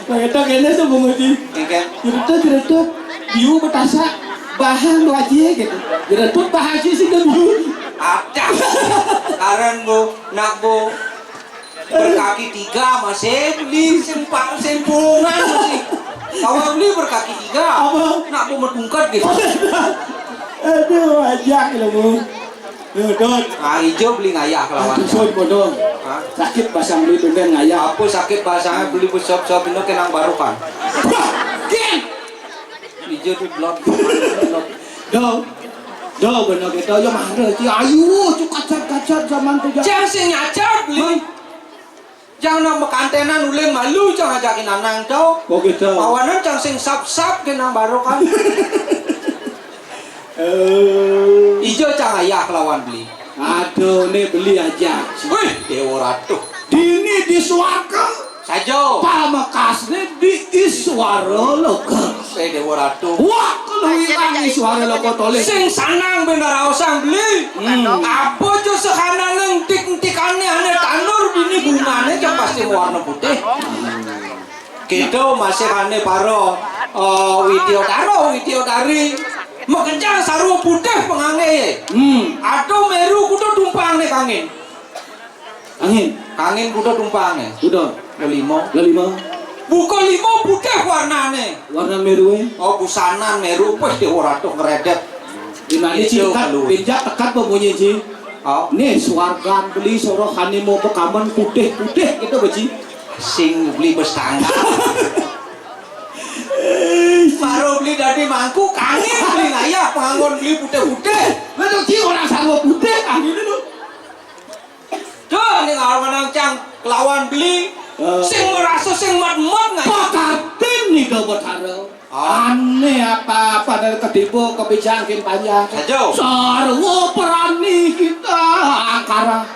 Nah, kata kene tuh, Bung Haji. Iya, kan? Jerutut, jerutut, biu betasa, bahan dua ji, gitu. Jerutut, bahan ji, sih, biu. Ada. Karen, Bu, nak, Bu. Berkaki tiga masih beli sempak sempungan masih. Kawan beli berkaki tiga. Apa? Nak mau medungkat gitu. Aduh, ajak lo, Bu. Dudut. Ah, ijo beli ngayah kelawan. Aduh, sun, bodoh. Hah? Sakit basang beli dundeng ngayah. Apa sakit basangnya beli besop-sop ini kenang baru kan? Kin! Ijo di blok. Do. Do, bener gitu. Ya, mana, Ci? Ayo, cuk, kacat-kacat zaman tuh, Cang. Cang sing nyacat, beli. Hah? Cang nak bekantenan ulin malu, cang ajakin anang, cau. Oh, gitu. Awanan cang sing sap-sap, kenang baru kan. Eh. Ijo cang ayah kelawan beli. Aduh, né beli aja. Wih, Déwa Ratu. Dini di swarga. Saja. Pamekasné di Iswara Loka. Eh, Déwa Ratu. Wah, keluwihan Iswara Loka tolih. Sing sanang ben raosang beli. Hmm. Apa jo sehanané entik-entikané ané tandur dini bungané cang pasti warna putih. Kéto masih ané para, eh, widyadara, widyadari. Makencang sarwa putih pangangge. Hmm. Aduh, meru kudu tumpang né kangin. Angin. Kangin kuda tumpang ya? Kuda. Lelima. Lelima. Buka lima putih warnane. Warna meru e. Oh, busanan meru, wis Déwa Ratu ngredep. Di mana ci? Itu dekat, keluar. Pinjak dekat bemunyi ci. Oh. Nih, swargan beli soroh kani mau bekaman putih-putih gitu, Beci. Sing beli bestangga. Baru beli dadi mangku, kangin beli ngayah, pengangon beli putih-putih. Lah, tuh, ci, orang sarwa putih, kangin itu. Duh, ning arep menang cang kelawan beli. Eh. Sing merasa sing mat-mat nggak? Pakatin nih, Betara. Ah. Ane apa-apa dari ketipu kebijang kin panjang. Saja. Sarwa perani kita angkara.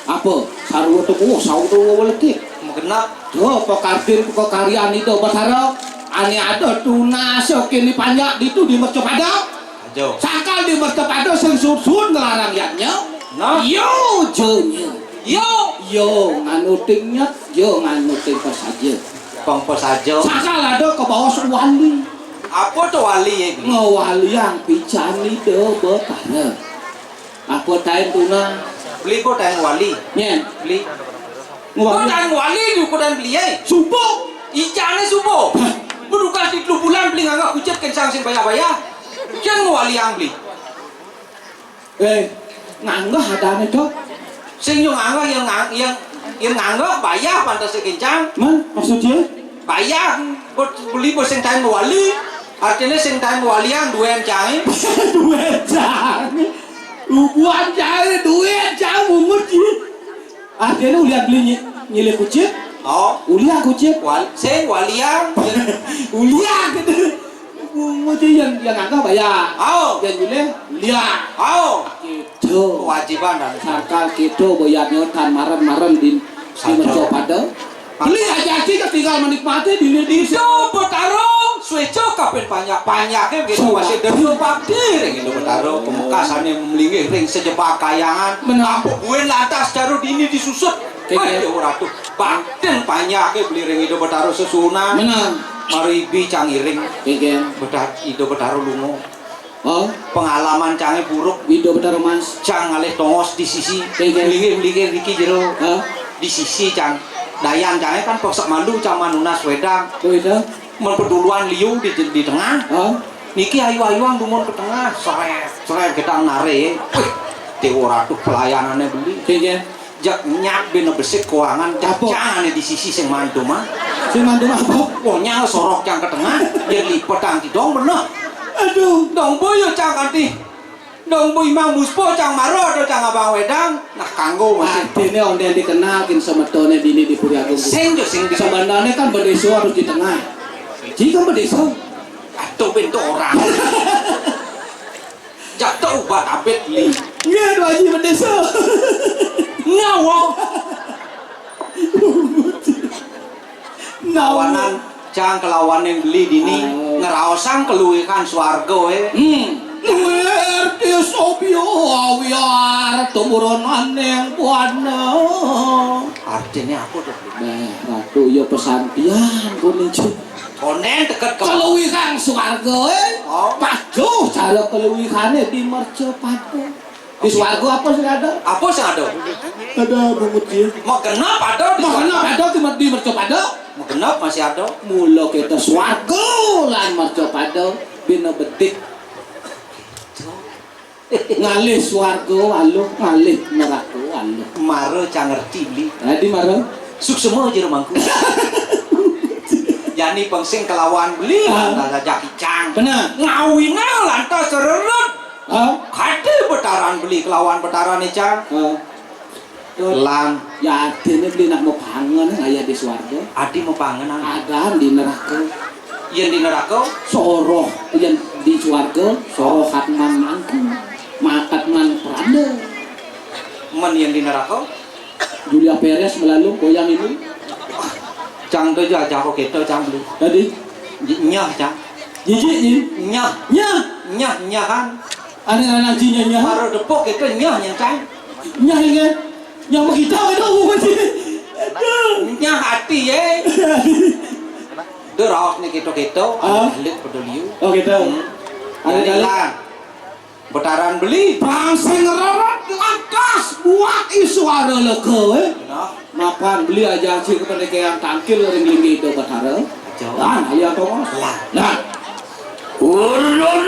Apa? Sarwa tuh, oh, sarwa tuh, oh, lekik. Magenap. Duh, pakatin pekaryan itu, Betara. Ane ada tunas, oke, ini panjang, itu di mercapada. Ajo. Sakal di mercapada sing susun ngelarang yatnya. Nah. Yo, jonyo. Yo. Yo, nganuting nyat, yo, nganuting pesaja. Pang pesaja. Sakal ada ke bawah wali. Apa tuh wali ya? Ngewaliang pican ida Betara. Apa tain tuna? Beli apa tain wali? Nyen. Beli. Ngewali. Apa tain wali di ukuran beli ya? Subuh. Ijane subuh. Hah? Bedukas di telu bulan beli nganggah kucit kencang sing bayah-bayah. Kian ngewaliang beli. Eh, nganggah adane, Dok. Sing yo nganggah yang ngang-, yang, yang nganggah bayah pantas kencang. Man, maksudnya? Bayah, beli bos sing tain wali. Artinya sing tain waliang duwe cang. Duwe cang. Ubuan cang, duwe cang mungut ci. Artinya ulian beli nyi-, nyilih kucit. Oh. Ulian kucit. Wal-, sing waliang. Ulian gitu. Mungut ci yang, yang nganggah bayar. Oh. Yang nyilih ulian. Oh. Gitu. Kewajiban dan sakal gitu, bayarnya tan maren-maren di, di mercapada. Beli aja sih tinggal menikmati dini di Indo Betara, sueco kapan banyak-banyaknya gitu. Sudah. Masih demi bakti ring Indo Betara, pemekasane melinggih ring sejebak kayangan. Benar. Apa buin lantas cara dini disusut. Oke. Wah, ya ora tuh. Baktin banyaknya beli ring Indo Betara sesunan. Benar. Maribi cang iring. Oke. Bedah Indo Betara lunga. Oh. Pengalaman cange buruk. Indo Betara Mas. Cang ngalih tongos di sisi. Iya, iya. Mlinggih-mlinggih niki jero. Hah? Di sisi cang. Dayan cange kan pesek malu cang manunas wedang. Oh, iya. Men peduluan liu di, di tengah. Hah? Niki ayu-ayuan dumun ke tengah. Seret, seret gedang nare. Wih, Dewa Ratu pelayanane beli. Iya, iya. Jak nyap bena besik kuangan, jak apa? Jangan di sisi sing mantu mah. Sing mantu mah apa? Wong nyang sorok yang ke tengah, ya lipet tang kidong bener. Aduh. Dong boyo cang kanti. Dong boy mang muspo cang maro atau cang abang wedang. Nah, kanggo masih. Artine onde dikenal kin semetone dini di Puri Agung. Sing jo sing di. Sebenarnya kan bedeso harus di tengah. Jika bedeso. Atau pintu orang. Jatuh ubat abet li. Nggih, Pak Haji Mendeso. Nyawa. Nyawa. Lawanan cang kelawan yang beli dini. Oh. Ngeraosang keluihan swarga, eh. Hmm. Luwih R T Sobyo awiar tumurunan yang buana. Artinya apa tuh? Nah, Ratu ya pesantian kuning. Konen teket ke. Keluwihan swarga, eh. Oh. Paduh, cara keluwihane di mercapada. Di swarga apa sing ada? Apa sing ada? Ada bungut ya. Magenep ada di. Magenep ada di mer-, di mercapada. Magenep masih ada. Mula kita swarga lan mercapada bina bedik. Ngalih swarga aluh, ngalih neraka aluh. Mara cang ngerti, Bli. Dadi mara? Suksema jero mangku. Jani pengsing kelawan Bli, ah, lantas aja kicang. Bener. Ngawina lantas sererut. Ah? Kade betaran Bli kelawan betarane cang. Ah. Lan. Ya, adine Bli nak mapangan, ayah di swarga. Adi mapangan, ah. Ada di neraka. Yen di neraka? Soroh, yen Di suarga, sorohatman mangku, makatman pranda. Men yang di neraka? Julia Perez melalung goyang ini. Cang tu aja aku kita cang beli. Tadi? Nyah cang. Jijik ni. Nyah. Nyah. Nyah, nyahan. Ada anak jinya nyah. Baru depok kita nyah, nyah cang. Nyah ingat. Nyah kita kita umur sih. Nyah hati ye. Deraos ni kita-kita, ah, alit peduli. Oh, kita. Hmm. Alit, alit. Betaran beli. Bang sing ngerorot lantas buat i suara leke, eh. Nah. Mapan beli aja sih kepada yang tangkil ring linggih itu betara. Jauh. Dan ayo tongos. Lah. Nah. Urun.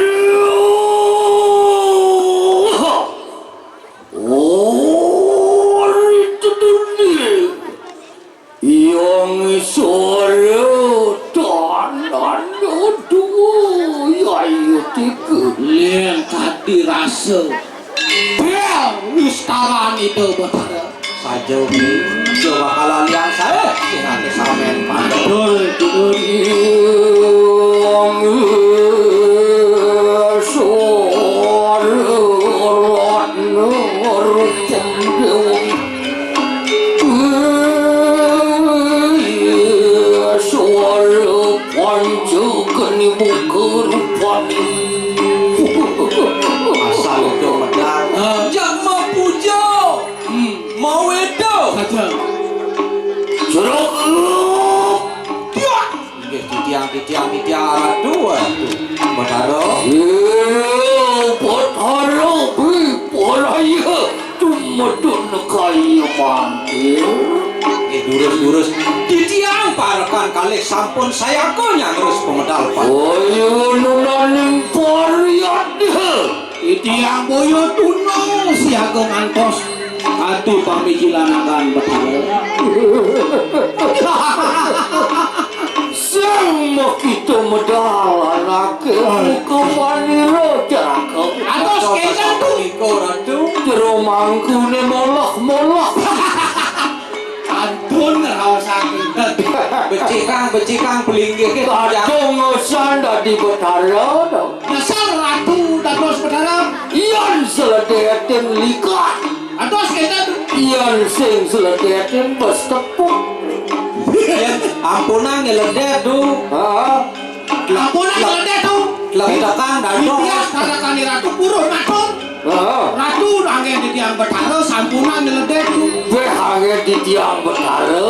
Ori tedundi yang sore tanan dua yayu tiga. Leng kadi rasa. Bel wistaran itu betara. Saja umi, coba kalau liang saya, sing ate samen. Betul, betul. Yang sore ratna rutem dewi. Suara panca geni muka rupani. Asal itu medal. Ah. Jak mau puja. Hmm. Mau itu. Saja. Jeruk. Dia. Inggih titiang, titiang, titiang, ratu, ratu. Betara. Iya, betara, bi, paraya, tumedun kaya mangkir. Inggih, durus, durus. Titiang parekan kalih sampun sayaka nyangres pemedal pan. Kaya nunaning pariat. Titiang boya tuna siaga ngantos ati pamijilan akan betara. Sing makita medal anake muka manira jaka. Atos kénten tu. Nika, Ratu. Jero mangkune molah-molah. Kantun raosake. Becikang, becikang pelinggih. Kadung usan dadi betara, to. Dasar ratu dados betara. Yan seledetin likat. Atos kénten. Yan sing seledetin bes tepuk. Yan ampunang nyeledet, Du. Ha? Ampunang nyeledet, Du. Lebekan, Datu. Titiang parekan ratu purun matur. Ha? Ratu, anggén titiang betara, sampunang nyeledet, Du. Wéh, anggén titiang betara.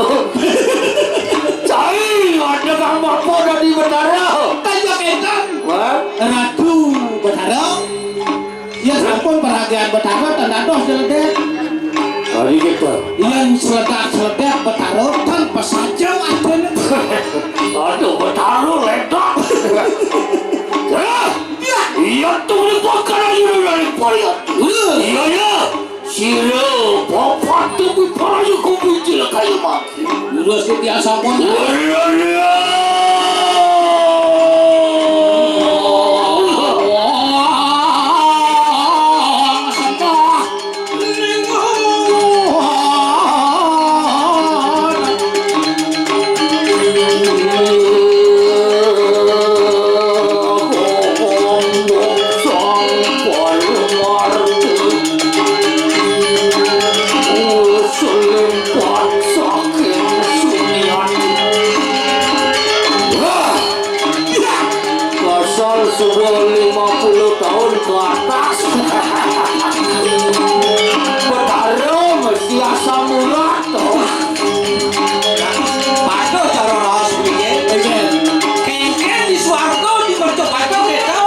Cai, ada kang bapa dadi betara. Kaya kénten. Wah? Ratu betara. Yén sampun paragian betara, tan dados nyeledet. Ari kita. Yén seledak-seledak betara, tan pesaja aténé. Aduh, betara ledak. Hah? Iya. Iya, tuh, ini bakal aja dari parian. Iya, iya. Sira, bapak tuh, paraya kumpul cilaka ya, Mak. Lurus titiang sampun. Suling kuat saking Suryani. Wah! Pasal sudah lima puluh tahun ke atas. Betara mesti asam urat, toh. Patuh cara raos piye? Kéngkén di swarga di mercapada kéto.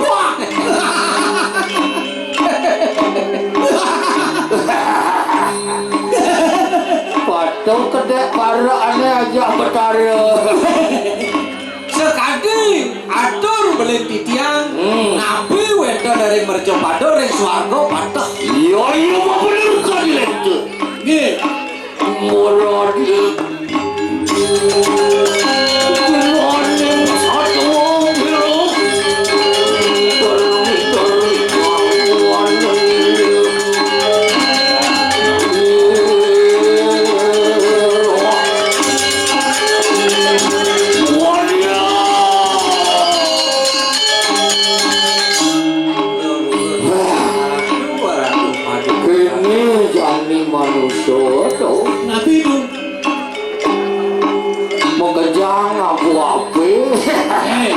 Wah! Wah! Patuh kedék para ané ajak betara. Atur belih titiang, hmm, napi wénten ring mercapada ring swarga pateh. Iya, iya, bener kadi lente. Nggih. Mula di. Kene jani manusa to. Napi to? Makejang abu-abe. Eh,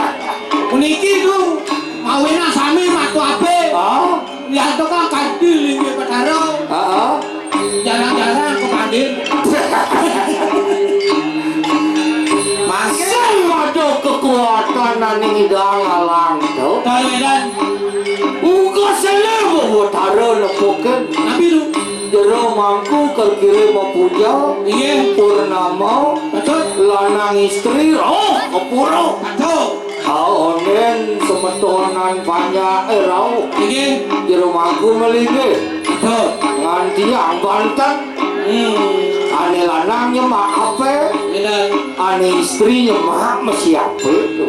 puniki to mawinan sami matu abe. Hah? Yantoka kanthi linggih Betara. Heeh. Jarang-jarang kepanggil. Masih ada kekuatan aning Ida Alang to. Kawinan. Uga sele Betara nepukin. Napi to? Jero mangku kekire mapuja. Iya. Purnama. Betul. Lanang istri, roh kepuro. Betul. Aonen semetonan panjake rauh. Inggih. Jero mangku melinggih. Betul. Nganti ang banten. Hmm. Ane lanang nyemak ape? Bener. Ane istri nyemak mesi ape?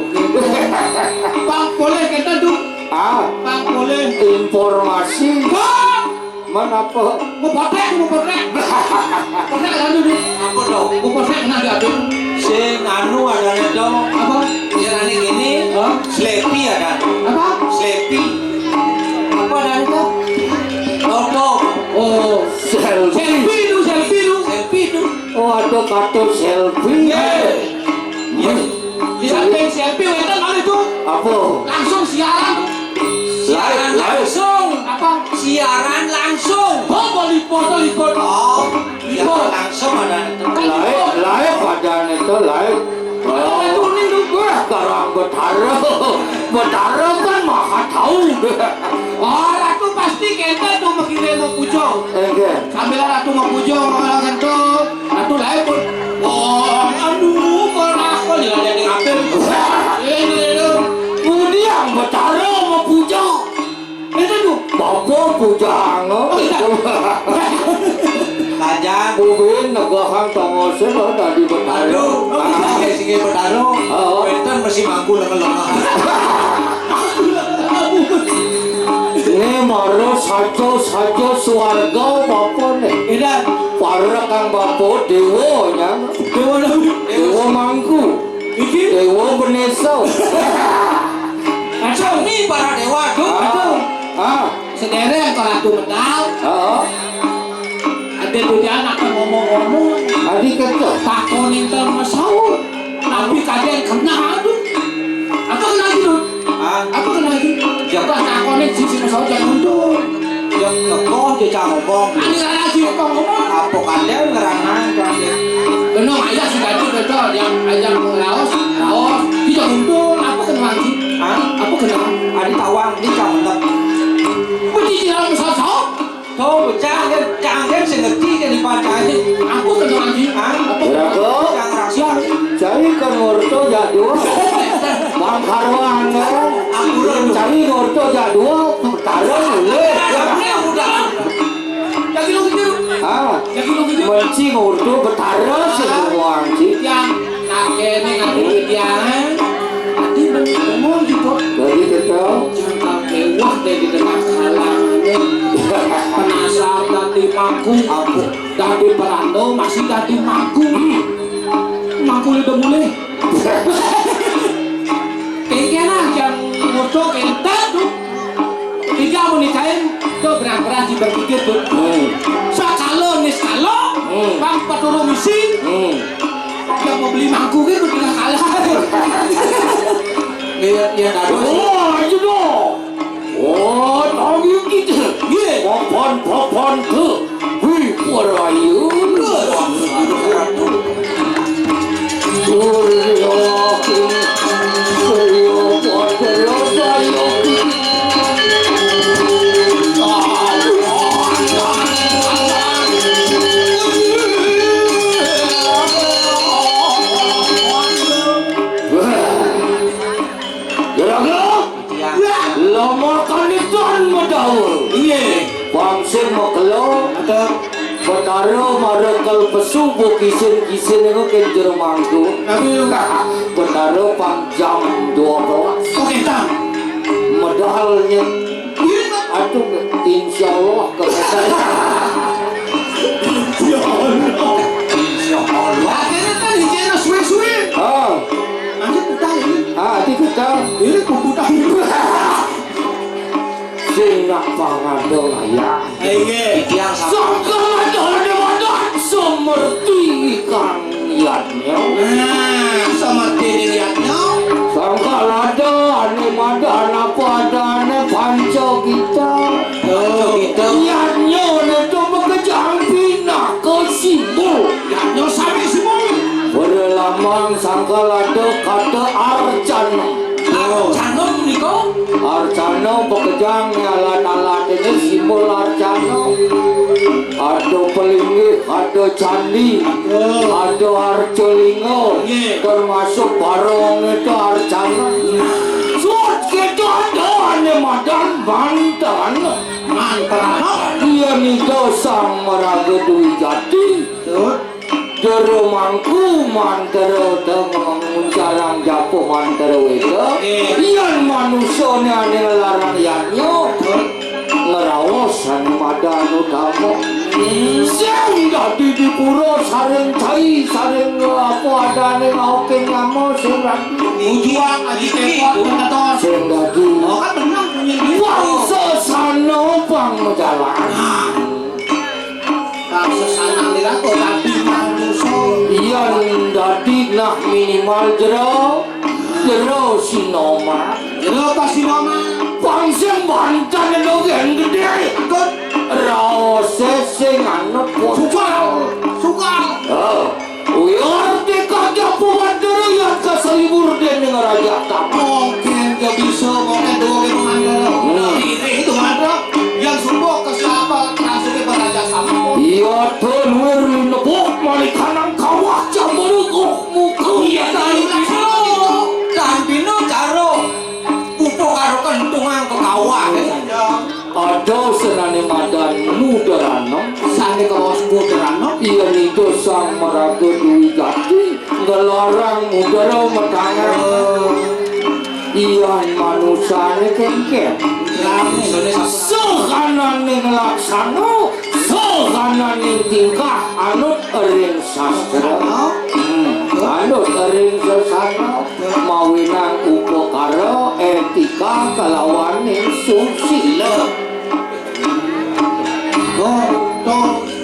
Pang polih kenten to. Ah. Pang polih. Informasi. Wah! Men apa? Mau potrek, mau potrek. Potrek anu to. Apa to? Mau potrek kena diatur. Sing anu adane to. Apa? Yang ane gini. Hah? Slepi ada. Apa? Slepi. Apa adane to? Toto. Oh, selfie. Selfie to, selfie to. Selfie to. Oh, ada kata selfie. Nggih. Nggih. Di samping selfie wénten malih to. Apa? Langsung siaran. Siaran langsung. Apa? Siaran langsung. Oh, mau liput, to liput. Oh, siaran langsung ada. Kan live, liput. Live ada nih to, live. Oh. Ada tuning to. Wah, karang Betara. Betara kan maha tahu. Oh, Ratu pasti kenten to mikire mau puja. Enggak. Sambil Ratu mau puja, mau kenten. Aduh, lae pun. Wah, aduh, ora aku ya dadi ngatur. Ini lho. Budi yang Betara mau puja. Itu tuh. Bapa puja ngono. Oh, iya. Kajang. Kuwi negahang tongose lho dadi Betara. Aduh, oh, iya, sing Betara. Oh. Wénten mesti mangku lemah-lemah. Ini mara saja-saja swarga bapa nih. Edan. Para kang bapa dewa nyang. Dewa nabi. Dewa mangku. Iki? Dewa benesa. Kacau nih para dewa tuh. Ah. Ah. Sedereng kalau tuh medal. Heeh. Ada tuh dia anak ngomong-ngomong. Adi kecil. Takonin ke mesau. Tapi kadang kena aduh. Apa kena gitu? Ah. Apa kena gitu? Coba takonin sisi mesau jangan mundur. Ya, ngekoh dia cang ngomong. Ani lara sih kok ngomong. Apa kadang ngerangan, Bang? Benong ayah si tadi betul yang ayah raos, raos. Kita mundur, apa kena lagi? Hah? Apa kena? Adi tawang, ini cang menep. Mesti dalam sosok. Tuh, canggen, canggen sing ngerti kan dipacani. Aku kena lagi. Hah? Apa kena? Berapa? Cang rahasia. Cari kan ngorto jadua. Bang Karwan, kan? Ampun. Cari ngorto jadua, taruh mulai. Ini udah. Jadi lu gitu. Ah. Jadi lu gitu. Menci ngorto betara sih, wong, Ci. Yang Kakene ngaku titiangan. Adi bener gitu. Dadi betul. Jangkal kewah deh di tengah kalangan. Penasar dadi mangku. Apa? Dadi perando masih dadi mangku. Hmm. Mangku udah mulai. Kayaknya lah, jang ngocok entar tuh. Tiga menikahin, tuh berang-berang di berpikir tuh. Hmm. Sakalo niskalo, hmm, bang peturu misi. Hmm. Yang mau beli mangku gitu tidak kalah. Iya, iya, bagus. Oh, itu dong. Oh, tahu gitu. Iya. Papan, papan tuh. Wih, warayu. Sing makelo. Ada. Betara mara kal pesu bo kisin-kisin niku ken jero mangku. Nabi lu. Betara pang jam dua belas. Oke, tang. Medalnya. Iya, Pak. Aduh, insya Allah ke saya. Ya Allah. Insya Allah. Akhirnya kan izin suwe-suwe. Ah. Nanti udah ini. Ah, di kita. Ini udah. Sing nak pangado layah. Inggih. Titiang sami. Sangkalada ane madan semerti kang yadnya. Nah, semerti ning yadnya. Sangkalada ane madan apa adane panca kita. Oh, gitu. Yadnya neto makejang pinaka simbol. Yadnya sami simbol. Pada lambang sangkalada kata arcana. Arcana punika? Arcana makejang alat-alat ini simbol arcana. Ada pelinggih, ada candi, ada arcalinga, nggih, termasuk barong itu arcana. Sut kita ada ane madan mantan. Mantan. Iya nida sang maraga Dwi Jati. Betul. Jero mangku mantra teng nguncarang japa mantra weda. Nggih. Yan manusane ane nglarang yadnya, ngraos ane madan utama. Hmm. Sing dadi dipura sareng cai, sareng apa adane ngauke nyama sing dadi. Tujuan aji kepot, ngetos. Sing dadi. Oh, kan bener punya dia. Pang sesana pang majalan. Nah. Raksasana lirato dadi manusa. Iya, dadi nah minimal jero, jero sinoma. Jero apa sinoma? Pang sing banten lho, yang gede. Ikut. Raose sing anu, sukal. Sukal. Oh. Uyar di kaca pemandero yang keselibur dening raja tamu. Mungkin dia bisa, mungkin dua ke pemandero. Hmm. Nah, ini itu mandero yang sumpah ke siapa, langsung ke raja sama. Iya, tuh luar nepuk, malikanang kawah, jamur, oh, muka. Iya, tadi itu. Tadi itu, karo upakara kentungan ke kawah, ya. Ada senane madan mudarana. Sane kawas mudarana? Iya nida sang maraga Dwi Jati, ngelarang mudara matangan. Iyan manusane kengken. Sahanane nglaksana, sahanane tingkah anut ring sastra. Hmm, anut ring sasana. Mawinang upakara, etika, kalawaning susila. Oh, to,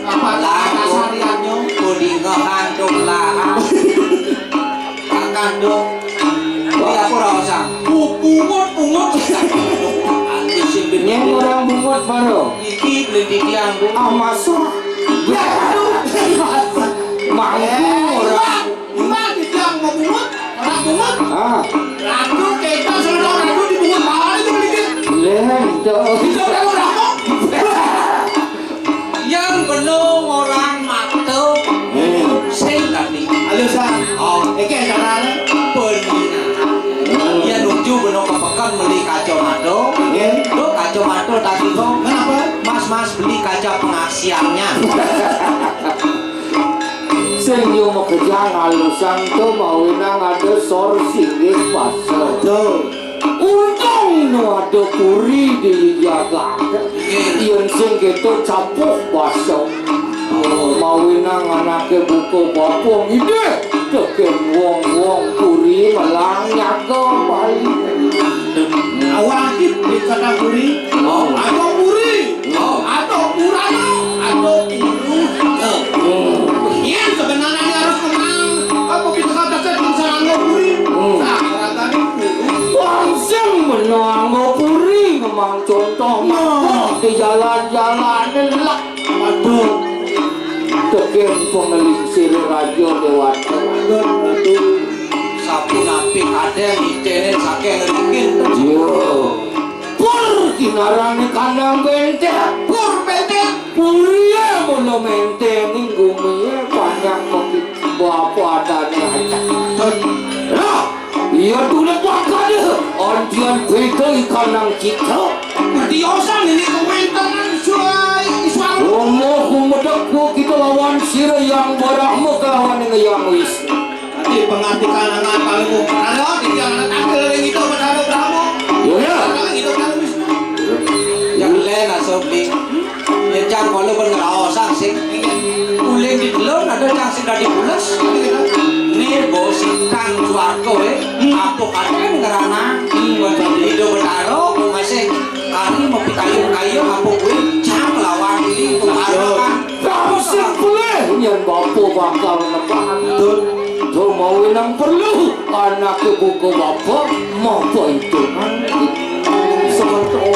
apa lah kasariannya? Bodingehan, to, belahan. Kakandung. Di aku raosan. Pungut, pungut. Anti sing Nyeng orang bungut baru. Iki beli titiang, Bu. Ah, masuk. Mangku orang. Iwak, iwak, dijang mau bungut, orang bungut. Ah. Ratu kita sebenarnya ratu dibungut bawah itu sedikit. Lento. Itu kan orang kok. Yang benung orang mata. Hmm. Sing tadi. Halo, San. Oh, iki carane. Bener. Hmm. Ya nuju benung ke pekan beli kacamata. Nggih. Lo kacamata tadi kok. Kenapa? Mas, Mas, beli kaca pengaksiannya. Sing yo makejang alusang to mawinang ada sor singgih pasar. Betul. Untung no ada puri di jagat. Yen sing keto capuh basa. Mawinang anake buka bapa ngidih. Teken wong-wong puri melang nyaga bali. Awak di kota puri. Oh. Ada puri. Oh. Ada purana. Ada puru. Oh. Iya, sebenarnya harus menang. Apa kita kata saya bisa anggo puri? Hmm. Nah, katanya puru. Wong sing menang anggo puri, memang contoh. Nah. Di jalan-jalan lek. Waduh. Tegeh pengelingsir Raja Dewata. Waduh, waduh. Sapunapi kadang itene saking ringkih. Yo. Pur kinarane kandang benteng. Pur benteng. Purie mula menteng ning gumie panjang mengki bapa adane acak. Lah, iya tulis wakane. Antian beda ikan nang cita. Tiosan ini kementangan suai. Kok kita lawan sira Hyang Brahma kelawan dengan Hyang Wisnu. Nanti pengantikan anak kamu. Ada di jalan anak ring itu pada Brahma. Iya, ya. Kalau itu kalau Wisnu. Yang lain asal beli. Ya, cang kalau pun ngraosang sing. Uling di telun ada cang sing dadi pules. Ini bos tang swarga, eh. Apa katanya ngerana? Buat hidup bertaruh, masih kami mau kayu-kayu apa gue cang lawan ini bertaruh kan. Kamu sing pelih, nyen bapa bakal nebak. Betul. Tuh mau nang perlu, anak buku bapa, mau itu kan.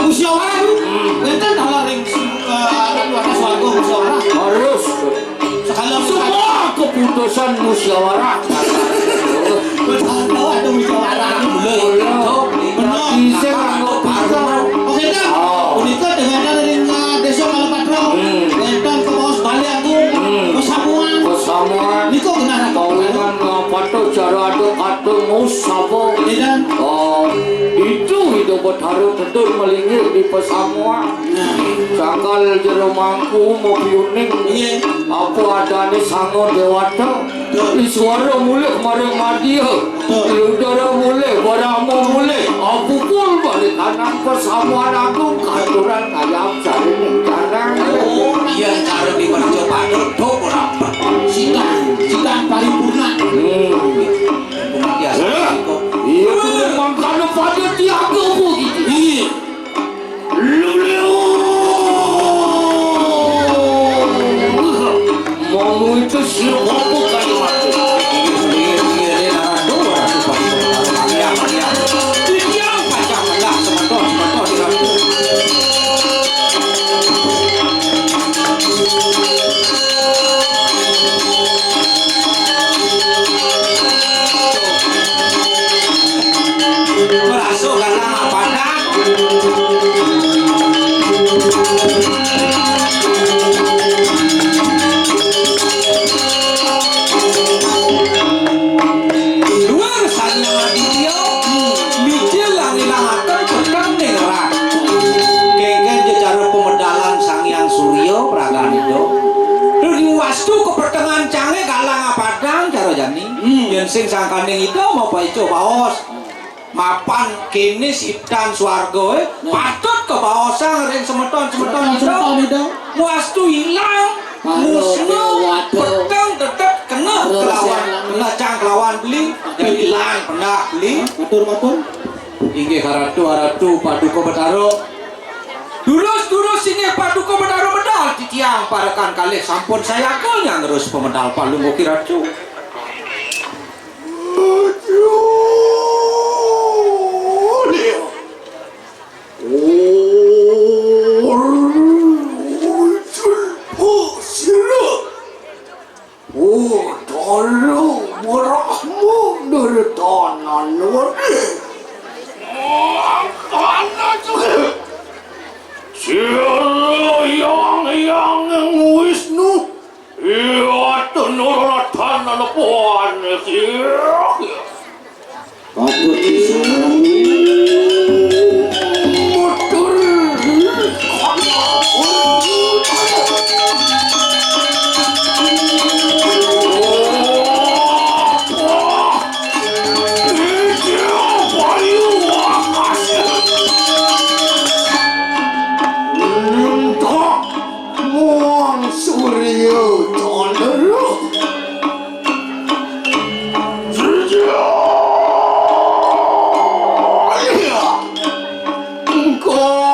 Musyawarah, ngenten dalam ring, eh, anu, ada swarga musyawarah. Harus. Sekalian semua keputusan musyawarah. Betul, ada musyawarah. Mulai. Benar. Bisa nganggo pinter. Oke, Kang. Oh. Punika dengan dari, eh, Desa Kalapatra. Hmm. Ngenten ke Bos Bali Agung. Hmm. Pesamuan. Pesamuan. Niku benar apa? Kawinan ngapa tuh cara ada kata ngusapa? Iya, Dan. Oh, itu Ida Betara tetur melinggih di pesamuan. Nah. Cakal jero mangku mau piuning. Iya. Apa adane sango dewata? Betul. Iswara mulih maring madya. Betul. Ludara mulih, Brahma mulih. Apupul balik kanang pesamuan agung katuran kayap sari ning kanang. Oh, iya, cara di merjo padha dok ora. Sitan, sitan paripurna. Hmm. Iya, iya, mangkane pada tiaga apa gitu. Iya. Lulio. Mau itu siapa kalimat? Merasa galang apa dah? Luar sanya Aditya, mijil langilangaken peteng ning rak. Kengken jecara pemedalan Sang Hyang Surya, praganida. Ring wastu kepetengan cange galang apadang cara jani. Hmm. Yen sing sangkaning ida mapa ica baos. Mapan kene sitan swarga, eh. Nah. Patut kebaosang ring semeton-semeton ida. Semeton ida. Wastu ilang, musna, peteng tetep kena kelawan, kena cang kelawan beli. Jadi ilang pendak beli. Matur, matur. Inggih Ratu, Ratu Paduka Betara. Durus-durus inggih Paduka Betara medal titiang parekan kalih sampun sayaka nyang terus pemedal palungguh Ki Ratu. Utara Brahma Nirtana Nadi. Mangkana juga. Sira Hyang Hyang Wisnu. Iya, tenur ratan ana pohon iki. Patut disarani. Mutur. Iki bayu wakas. Nuntuk. Muang Surya Candra. Jaya! Engkau.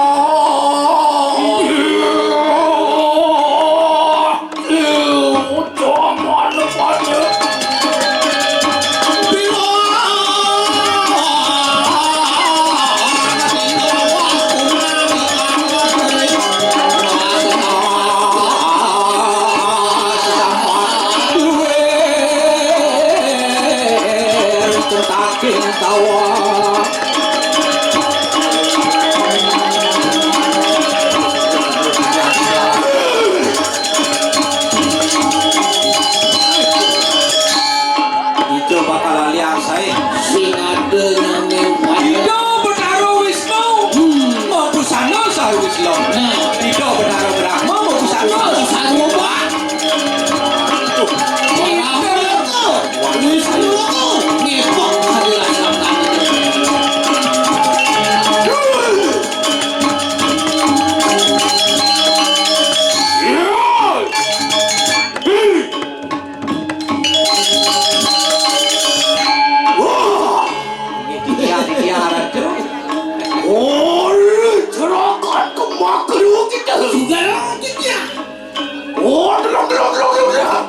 Ida bakal lali asahe. Sing ada nyameng. Ida Betara Wisnu. Hmm. Mabusana saha Wisnu. Nah. Ida Betara Brahma mabusana saha Wisnu. Sugar titiang. Oh, delok, delok, delok, delok, delok.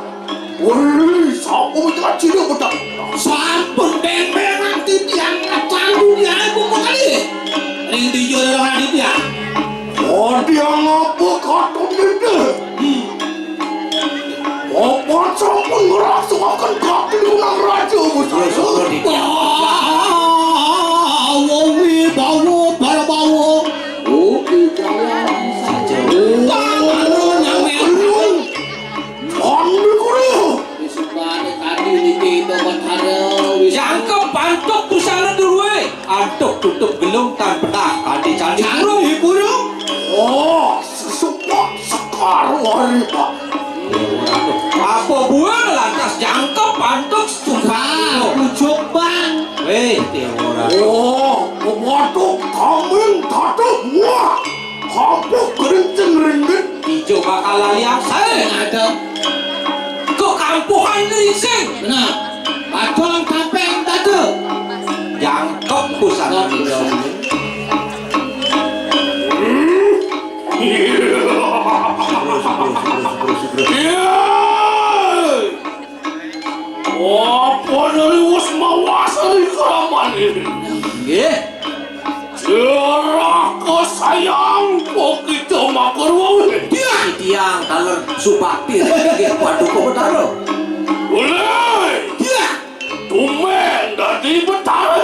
Wih, sapa iki cilik, Pak? Sampun beng-bengan titiang tandu diae buku kali. Ring dijur ora titiang. Oh, dia ngapa katon iki? Hmm. Apa sampun ngrasukaken kaki Unang Raja, Gusti? Bawa wibawa para bawa. Oh, iya. Saja. Wah, anu nang Anu kula. Disembahne tadi niki Ida Bathara wis. Jangkep pantuk busana duluwe. Antuk tutup gelung tan pedah kanthi candi Candi burung. Burung. Oh, sesupak sekar wari, Pak. Apa buah lantas jangkep pantuk sumpah. Pucuk, Bang. Weh, dia ora. Oh, waduh, kambing tatuh. Wah, kampung gerincing ringgit. Ijo bakal lali asae. Ada. Kok kampuhan gerincing? Benar. Padang kapeng tatuh. Jangkep pusaka. Iya. Apa dari wis mawas ri kramane? Nggih. Jeraka sayang kok kita makur wae. Tiang taler subakti nggih Paduka Betara. Boleh. Iya. Tumben dadi Betara.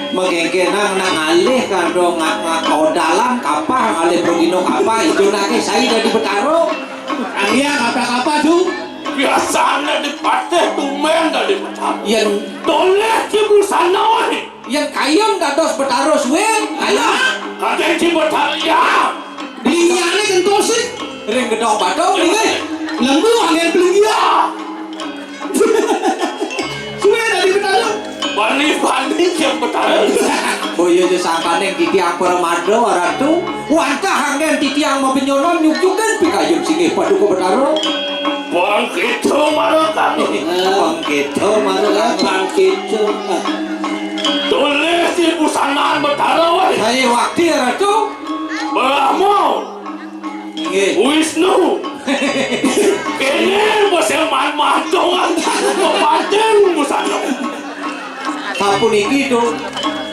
Mengengke nang, nang alih karo ngak-ngak odalan kapah, alih progino kapah, itu nake sai dadi Betara. Angya kapah-kapah, Du. Biasane dipatih tumben dadi Betara. Yen Toleh ki busana wae. Yen kayun dados Betara suwe, ayo. Kadang ki Betara ya. Liyane kentosi. Ring gedhong bathung nggih. Lemu angin pelunggia. Suwe dadi Betara. Bani-bani sing Betara. Boya sangkaning titiang Pramada Ratu, wantah anggen titiang mabenyonan nyujukin pikayun singgih Paduka Betara. Bang Kidul marang kami. Bang Kidul marang kami. Bang Kidul. Tulis di busanaan Betara wae. Saya wakti Ratu. Brahma. Nggih. Wisnu. Kene bos yang man-mantongan. Kepaten busana. Sapuniki, Dong.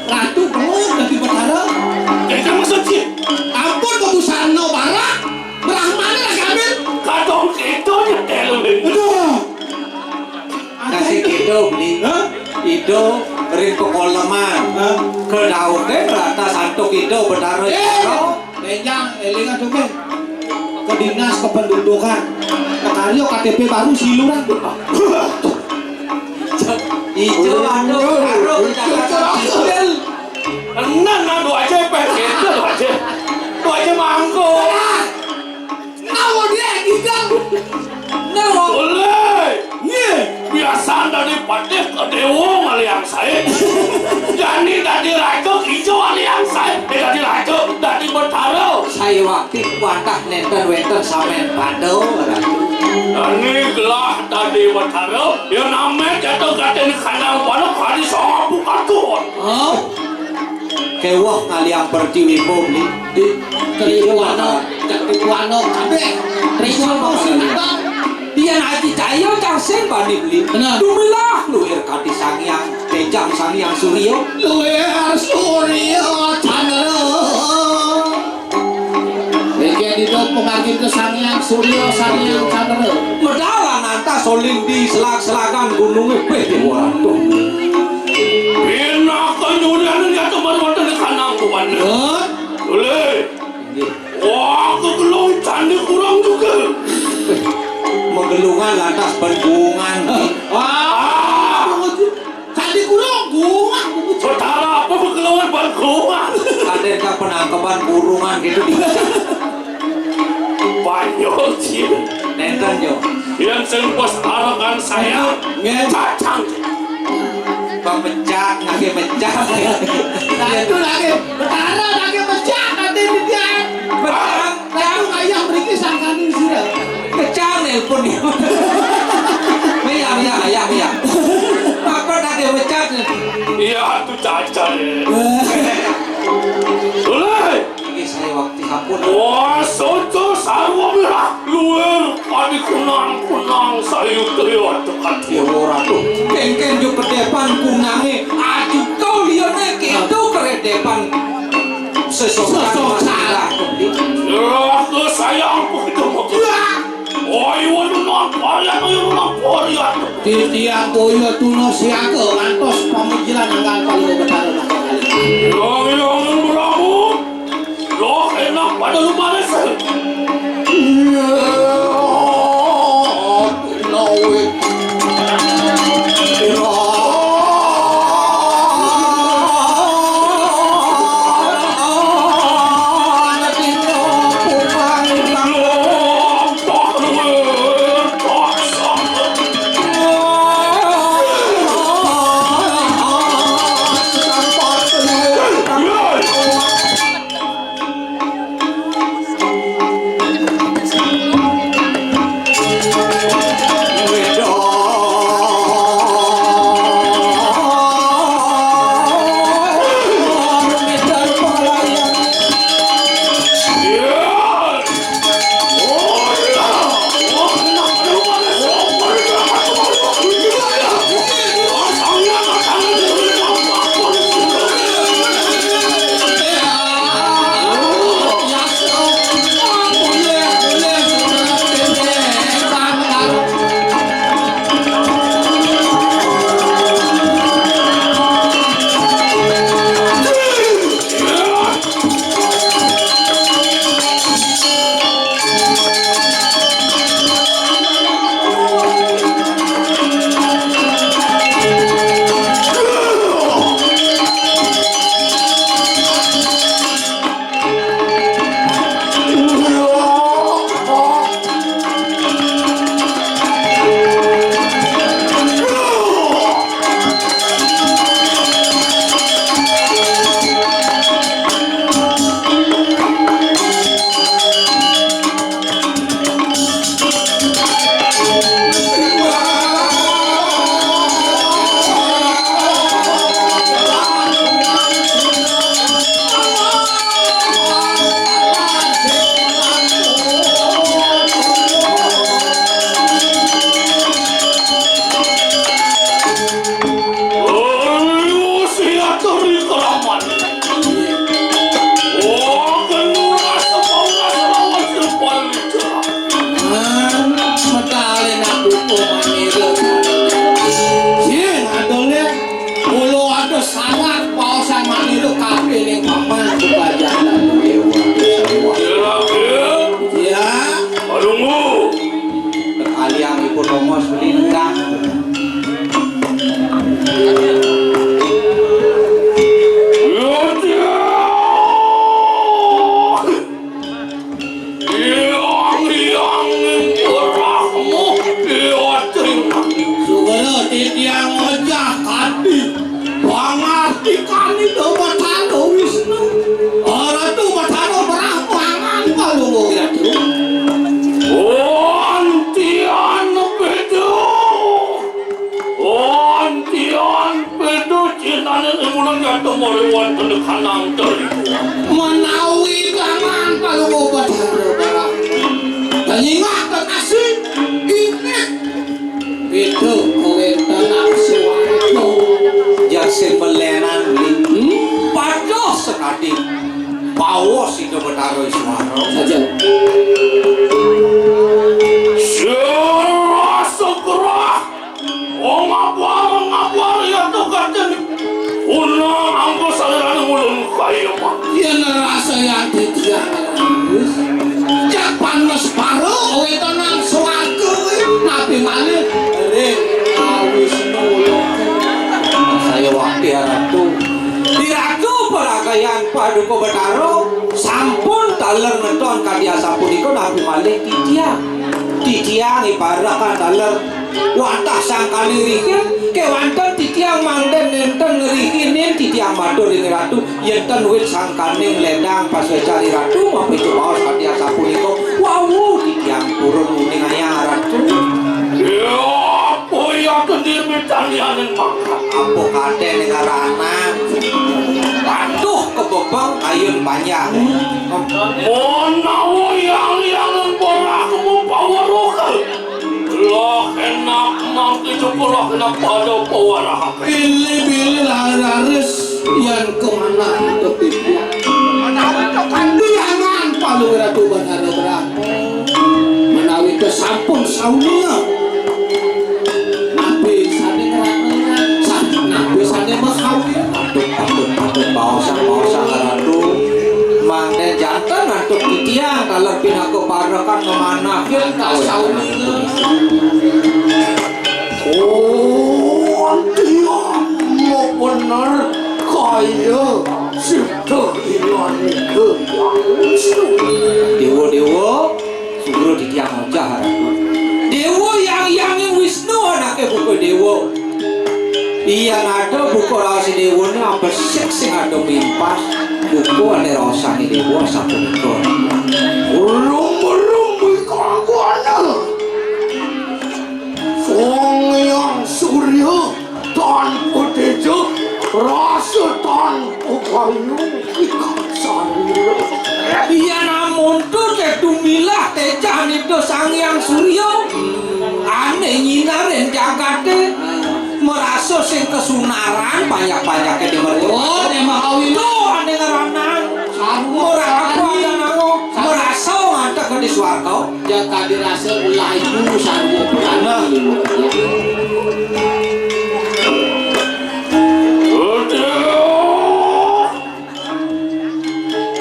Ratu belum dadi Betara. Jadi maksud sih? Ampun kok busana barak. Brahmane lagi ambil. Kadang kita nyetel. Aduh. Kasih kita beli. Hah? Itu ring pekoleman. Hah? Kedauke rata santuk itu Betara. Eh, Betara. Benjang, eling aduh ke. Ke dinas kependudukan. Ke karyo K T P baru siluran. Ijo anu karo Jakarta Hotel. Tenan nang do aja peh gitu do aja. Do aja mangko. Awo dia gitu. Nah, boleh. Nggih. Biasa dadi patih ke dewa ngaliang sae. Jani dadi raja ijo ngaliang sae. Eh, dadi raja, dadi Betara. Saya waktu watah nenten wenten samen pada Ratu. Jani gelah dadi Betara, ya namet jatuh katen kandang pada kali sama bukan tuh. Oh. Kewah ngaliang pertiwi bom ni. Di Tribuana, Tribuana kabeh. Tribuana sing datang. Biyen Aji Cahya cah sing bani beli. Bener. Dumelah luwir kanthi Sang Hyang Tejang Sang Hyang Surya. Luwir Surya Chandra. Iki didok pemargi ke Sang Hyang Surya, Sang Hyang Chandra. Medal lan antah solindi selag-selagan gununge peh waduh. Pinaka nyunan ya teman wonten kanang kuwan. Hah? Boleh. Nggih. Wah, kegelung candi kurang juga. Megelungan lantas benggungan. Wah, candi kurang gua. Saudara apa kegelungan benggungan? Ada yang penangkapan kurungan gitu di. Banyak sih. Nenten yo. Yang sing pas arakan saya. Nggih. Cacang. Pemecat, lagi mecat. Satu lagi, Betara lagi mecat, nanti dia. Mecat, Ratu ayah mriki sangkani sira. Mecat nelpon dia. Iya, iya, iya, iya. Apa lagi mecat? Iya, itu caca ya. Oleh. Inggih, saya wakti sampun. Wah, soco sarwa mirah luwir padi kunang-kunang sayutriya tekati. Dewa Ratu. Kéngkén ju kedepan kunangé, ajuta liyané kéto kedepan sesokan. Sesokan. Raga sayang begitu. Ya. Ayo nunas pariat, ayo nunas pariat. Titiang boya tuna siaga ngantos pamikiran anggal Palungguh Betara. Ilong-ilong Prabu. Loh, enak pada lumaris. Iya. Nawi. Yén adolé, kula ada sangat paosan manira kabéh ning paman kebajakan. Ya. Alungu. Kaliang ipun Rama Suli nengkah. Hyang Hyang Rahmu Hyang. Sugara titiang ngojah kadi pangartikaning Batara Wisnu. Ratu Batara Brahma ngan Palungguh Ratu. Antian bedo. Antian bedo cinane ing ulun nyata mari wonten kanang dari. Menawi kangan Palungguh Batara Brahma. Tanyingak kekasih. Inggih. Itu kuwi tenang suwarga. Jar sing melenan, Bli. Hmm? Padha sekadi. Bawa Sida Betara Iswara. Saja. Sira segerah. Oh, ngapar, ngapar ya tuh gajah. Una anggo salirane ulun kaya mah. Yen rasa yang titiang wis. Cak panes paro kowe tenang swarga kowe. Napi malih ring awis nulung. Saya wakti ya Ratu. Di Ratu peragayan Paduka Betara sampun taler ngeton kadi asapunika napi malih titiang. Titiang ibarat taler wantah sangkaning rihin, kewanten titiang mangden nenten ngrihinin titiang matur ring Ratu, yenten wit sangkaning ledang paswecari Ratu, mapitu baos kadi asapunika, wau titiang purun uning ayah Ratu. Ya, apa ya kendiri talianing mangkat? Apa katen ning aranan? Aduh, kebebek. Panjang. Menawi yang-yang ing porahmu paweruh. Lah enak mangke cukup lah enak pada pawarah. Pilih-pilih lah raris yang kemana untuk itu. Diangan palu ratu bandara berat. Menawi kesampun saulia. Napi sane ngrana? Sa-, napi sane makawin? Patut, patut, patut, paosan, paosan, Ratu. Mangke janten antuk titiang, taler pinaka parekan ngemanakin kawin. Oh, tiang mau bener kaya sida ilanika. Dewa-dewa, Sugra titiang ngojah, Ratu. Dewa yang-yanging Wisnu anake buka dewa. Iya nada buka raos dewane abesik sing ada mimpas. Buka ane raosane dewa sapunika. Ulung-ulung kanggoane. Sang Hyang Surya tanpa teja, rasa tanpa kayu, ikan sarira. Iya namun tu tetu milah tejanipta Sang Hyang Surya. Ane nyinarin jagate, merasa sing kesunaran banyak-banyake di mereka. Oh, nek mau kawin. Tuh, ane ngeranan. Sarwa. Merasa ada nango, merasa ngantek di swarga. Jaka dirasa ulah ibu sarwa. Nah. Aduh.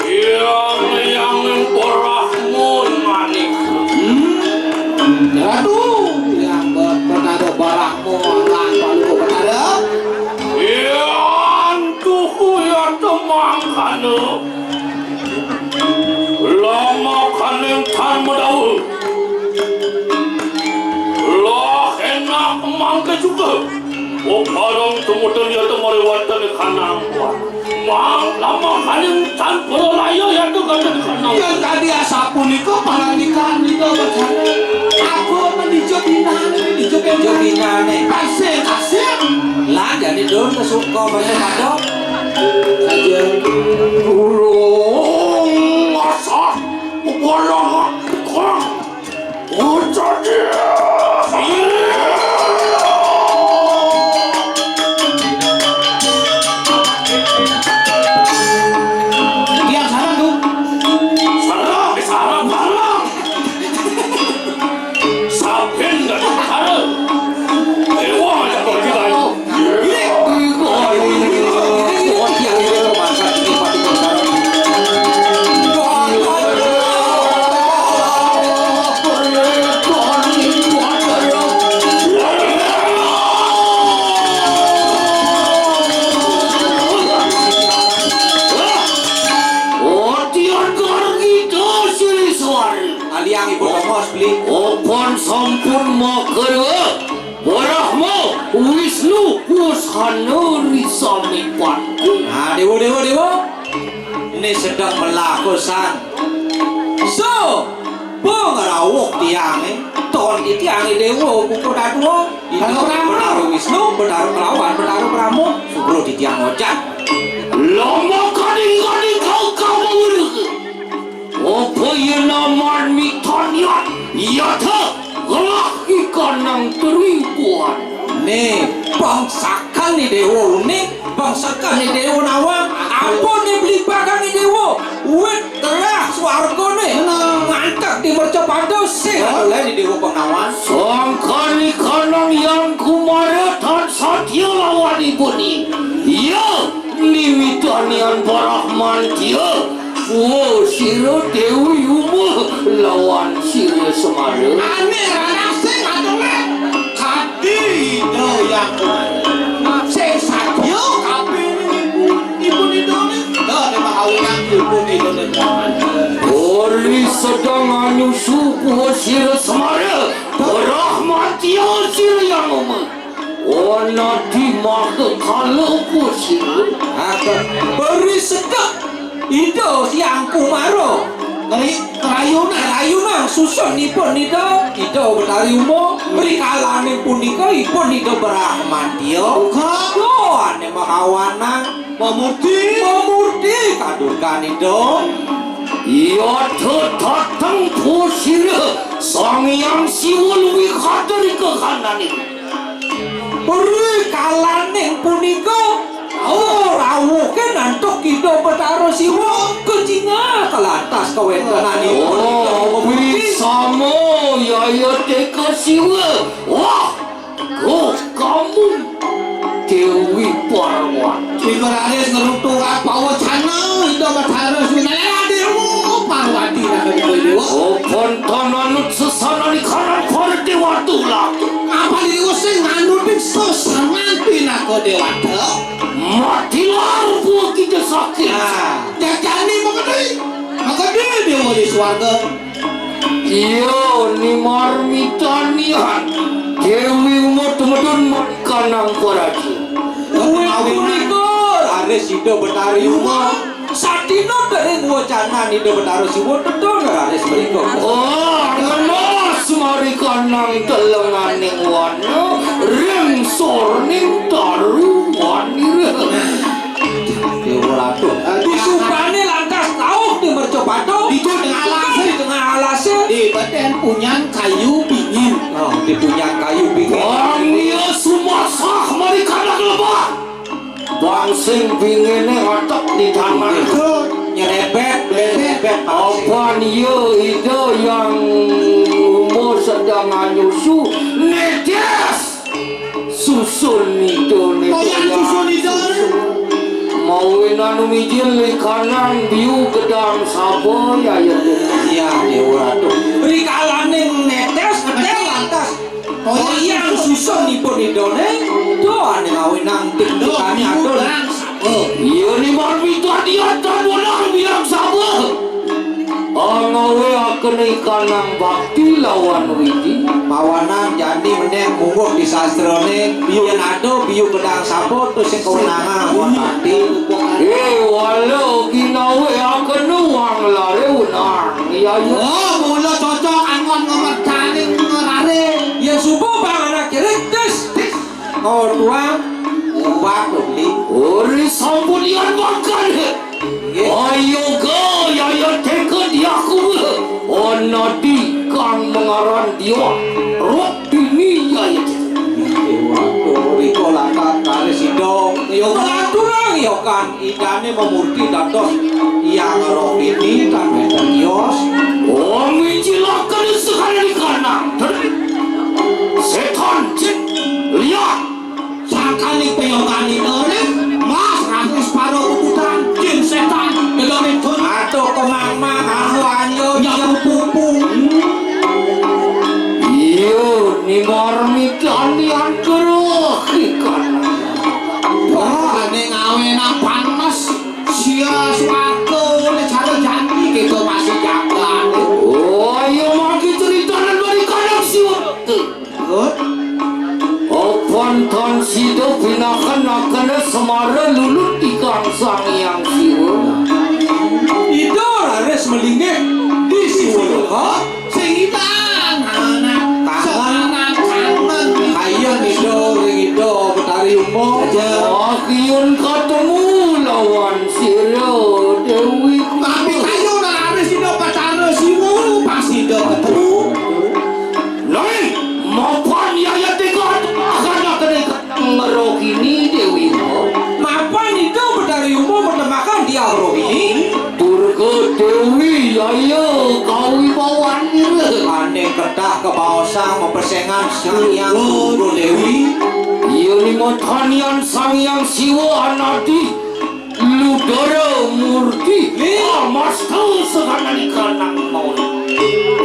Yang-yanging porahmu manik. Hmm? Aduh, yang berpengaruh porahmu lan paluku betara. Yang tuhu ya temangkana. Lama kaning tan medawa. Lah enak mangke juga. Oh, barang tumudun ya temari wonten kanang. Mang, lama kaning tan perolaya ya tu kata kanang. Yang tadi asapunika parandikan nika wacana. Aku mendijo binane, mendijo binane. Kasih, kasih. Lah, jadi dun kesuka baca padok. Saja. Urung masak, bolong kong. Ucap dia. Tiang sarang, tuh. Sarang, sarang, sarang. Saben dadi perkara. Dewa ngajak pergi lain. Aliang ibu tongos beli. Opan sampun makara. Brahma, Wisnu, Wasana, Risami, Pandu. Nah, dewa, dewa, dewa. Ini sedang melakukan. So, pengrawuh tiange. Ton tiange dewa, buku dadua. Ini Betara Wisnu, Betara Kelawan, Betara Brahma. Subro titiang ojak. Lama kading-kading kau kau mawuruk. Apa yen aman mitaniat yata ngelah ikanang tribuan. Nih, bangsakan nih dewa unik, bangsakan nih dewa nawang, apa nih beli bagang nih dewa, wit tengah swarga nih, ngantek di mercapada sih, oleh nih dewa pengawan. Sangkan ikanang yang kumara tan satya lawan ibu nih. Iya, nimitanian parah mantia. Wo, sira Dewi Uma lawan sira Semara. Ane ranah sing atune. Kadi Ida yang kuat. Sing sadya kabeh ibu, ibu Ida ne. Ida ne mahawinan ibu Ida ne. Ori sedang anyusu kuwa sira Semara. Rahmatia sira yang uma. Ana di maha kala kusira. Aduh, beri sedek Ida Hyang Kumara. Ngeri-, ngrayuna, ngrayuna susunipun Ida, Ida Betari Uma, rikalaning punika ipun Ida Brahmantia. Uga. Doane mahawanang. Mamurti, mamurti kadurgan Ida. Iya, dhateng pusira Sang Hyang Siwa luwih kathah ing kahanane. Rikalaning punika, oh, rawuhe nantuk Ida Betara Siwa kejingah kalantas kawentenanipun. Oh, Ida Mamurti. Bisama Yaya Teka Siwa. Wah, kok kamu Dewi Parwati. Ing raris ngruntuhang pawacana Ida Betara Siwa. Dewa Parwati, Raka Dewa. Oh, ponton anut sesananing kanan para dewata ulah. Apa dewa sing nganutin sesanan pinaka dewata? Mati lar buah kita sakit. Nah, jajane mengedai. Mengedai dewa di swarga. Iya, ni marmitanian Dewi Uma tumedun markanang paraja. Kuwi punika raris Ida Betari Uma. Satina dering wacanan Ida Betara Siwa tetun raris mrika. Oh, ngenes marikanang telenganing wana ring sorning taru wanira. Dewa Ratu. Disupane lantas rauh di mercapada. Itu tengah alase. Di tengah alase. Di beten punyan kayu bingin. Oh, di punyan kayu bingin. Wong iya sumasah marikanak lebah. Bang sing bingine ngotok di tangan. Itu nyerepet, nyerepet. Apan iya Ida Hyang Uma sedang nyusu netes. Susun Ida, netes. Oh, yang susun Ida. Mawinan mijil likanan biu gedang saba, ya, ya. Ya, Dewa Ratu. Rikalaning netes, netes lantas. Oh, yang susun ipun Idane. Doane ngawinang tik-tikane atur. Iya, ni marmita diatan bonar bilang saba. Angawe akene ikanang bakti lawan widi. Mawanan jani meneh mungguh di sastrane, yen ada biu gedang sapa terus sing kewenangan lawan bakti. Eh, wala ginawe akene wang lare unang. Iya, iya. Oh, mula cocok anggon ngemercani ngerare. Ya subuh bang anak cilik, tis, tis. Mau tuang, obat beli. Ori sampun ian makan. Nggih. Ayo ga, yaya teka diaku. Ana di kang mengaran dia. Rok dini yaya teka. Nggih, waduh, rika lakar kare sida. Ya, ngaturang ya, Kang. Idane mamurti dados Hyang Rohini tan wenten yos. Oh, mijilake sekali di kanang. Setan, jin, liar. Sakali peyogane nore, Mas Rasis paro kubutan, jin setan, delone dun. Aduh, kemang-mang, anu anyo, nyapu pupu. Iya, ni marmitani angkara ikan. Wah, ning awe nang panas. Sia swarga ne cara janji kita masih jagat. Oh, iya mangke cerita dan bari kadang siwet. Good. Opan tan sida pinakan akene semara lulut di kang Sang Hyang Siwa. Ida raris melinggih di Siwa Loka. Sing idang anak. Kangen. Seorang kangen. Kayon Ida ring Ida Betari Uma. Aja. Wah, yen ketemu lawan sira Dewi. Tapi kayon raris Ida Betara Siwa pas Ida ketemu. Nai, mapan yaya tiga akan akan Ngerokini Dewi Uma. Mapan Ida Betari Uma metemakan Diah Rohini. Durga Dewi yaya kawibawan ira. Ane kedah kebaosan mepesengan Sang Hyang Durga Dewi. Iya lima tanian Sang Hyang Siwa anadi. Ludara Murti. Nggih. Wah, mastu sekanani kanang mau.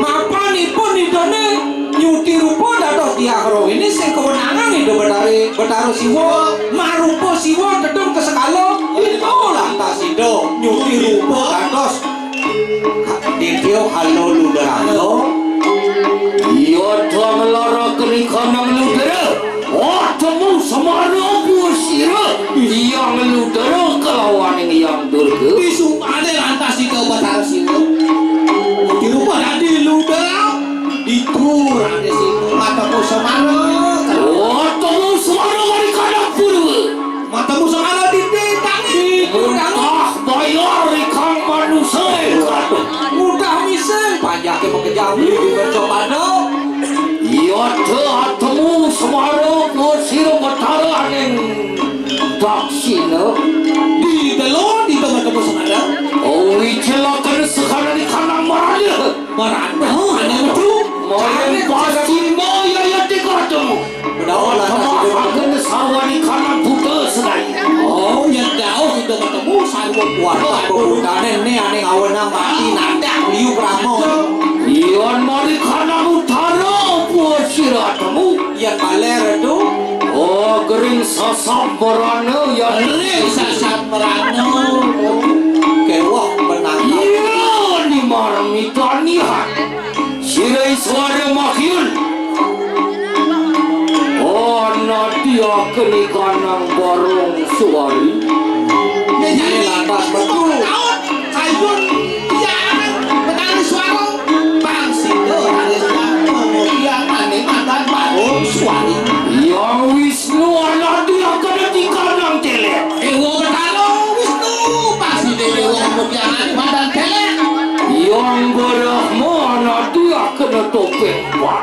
Mapanipun Idane nyuti rupa dados Diah Rohini sing kewenangan Ida Betari, Betara Siwa, marupa Siwa gedung kesekala. Ida lantas Ida nyuti rupa dados Ditya Kala Ludarangga. Iya, dong lara kenika nang Ludara. Oh, temu semara apa sira? Hyang Ludara kelawaning Hyang Durga. Disungkane lantas Ida Betara Siwa. Dirupa dadi Ludara. Diturane Siwa. Matemu semara. Oh, temu semara mari kadang purwa. Daksina. Di delon, di tengah-tengah sana. Oh, ijela kena sekali di kanang marana. Marana, ane metu. Maring pasti maya ya tiga temu. Bedawa lah, kemahakan sarwani kanang buta sedai. Oh, ya dauh kita ketemu sarwa kuat. Pembukaannya ini ane ngawenang mati nandak liu pramo. Ion mari kanang utara, puas sira temu. Yang baler tu. Oh, gering sasam merana ya. Gering sasam merana. Kewok penangkap. Iya, ni marmita niat. Sirai suara makiun. Oh, nadia kenikanang barong suari. Ini lantas betul. Kayun tiangan petani suara. Bang Sido harus datang. Tiangan ni makan barong suari. Yang Wisnu anak dia kena tikanang telek. Ewo betalo Wisnu. Bang Sido dewa kemudian badan telek. Yang Brahma anak dia kena topeng. Wah.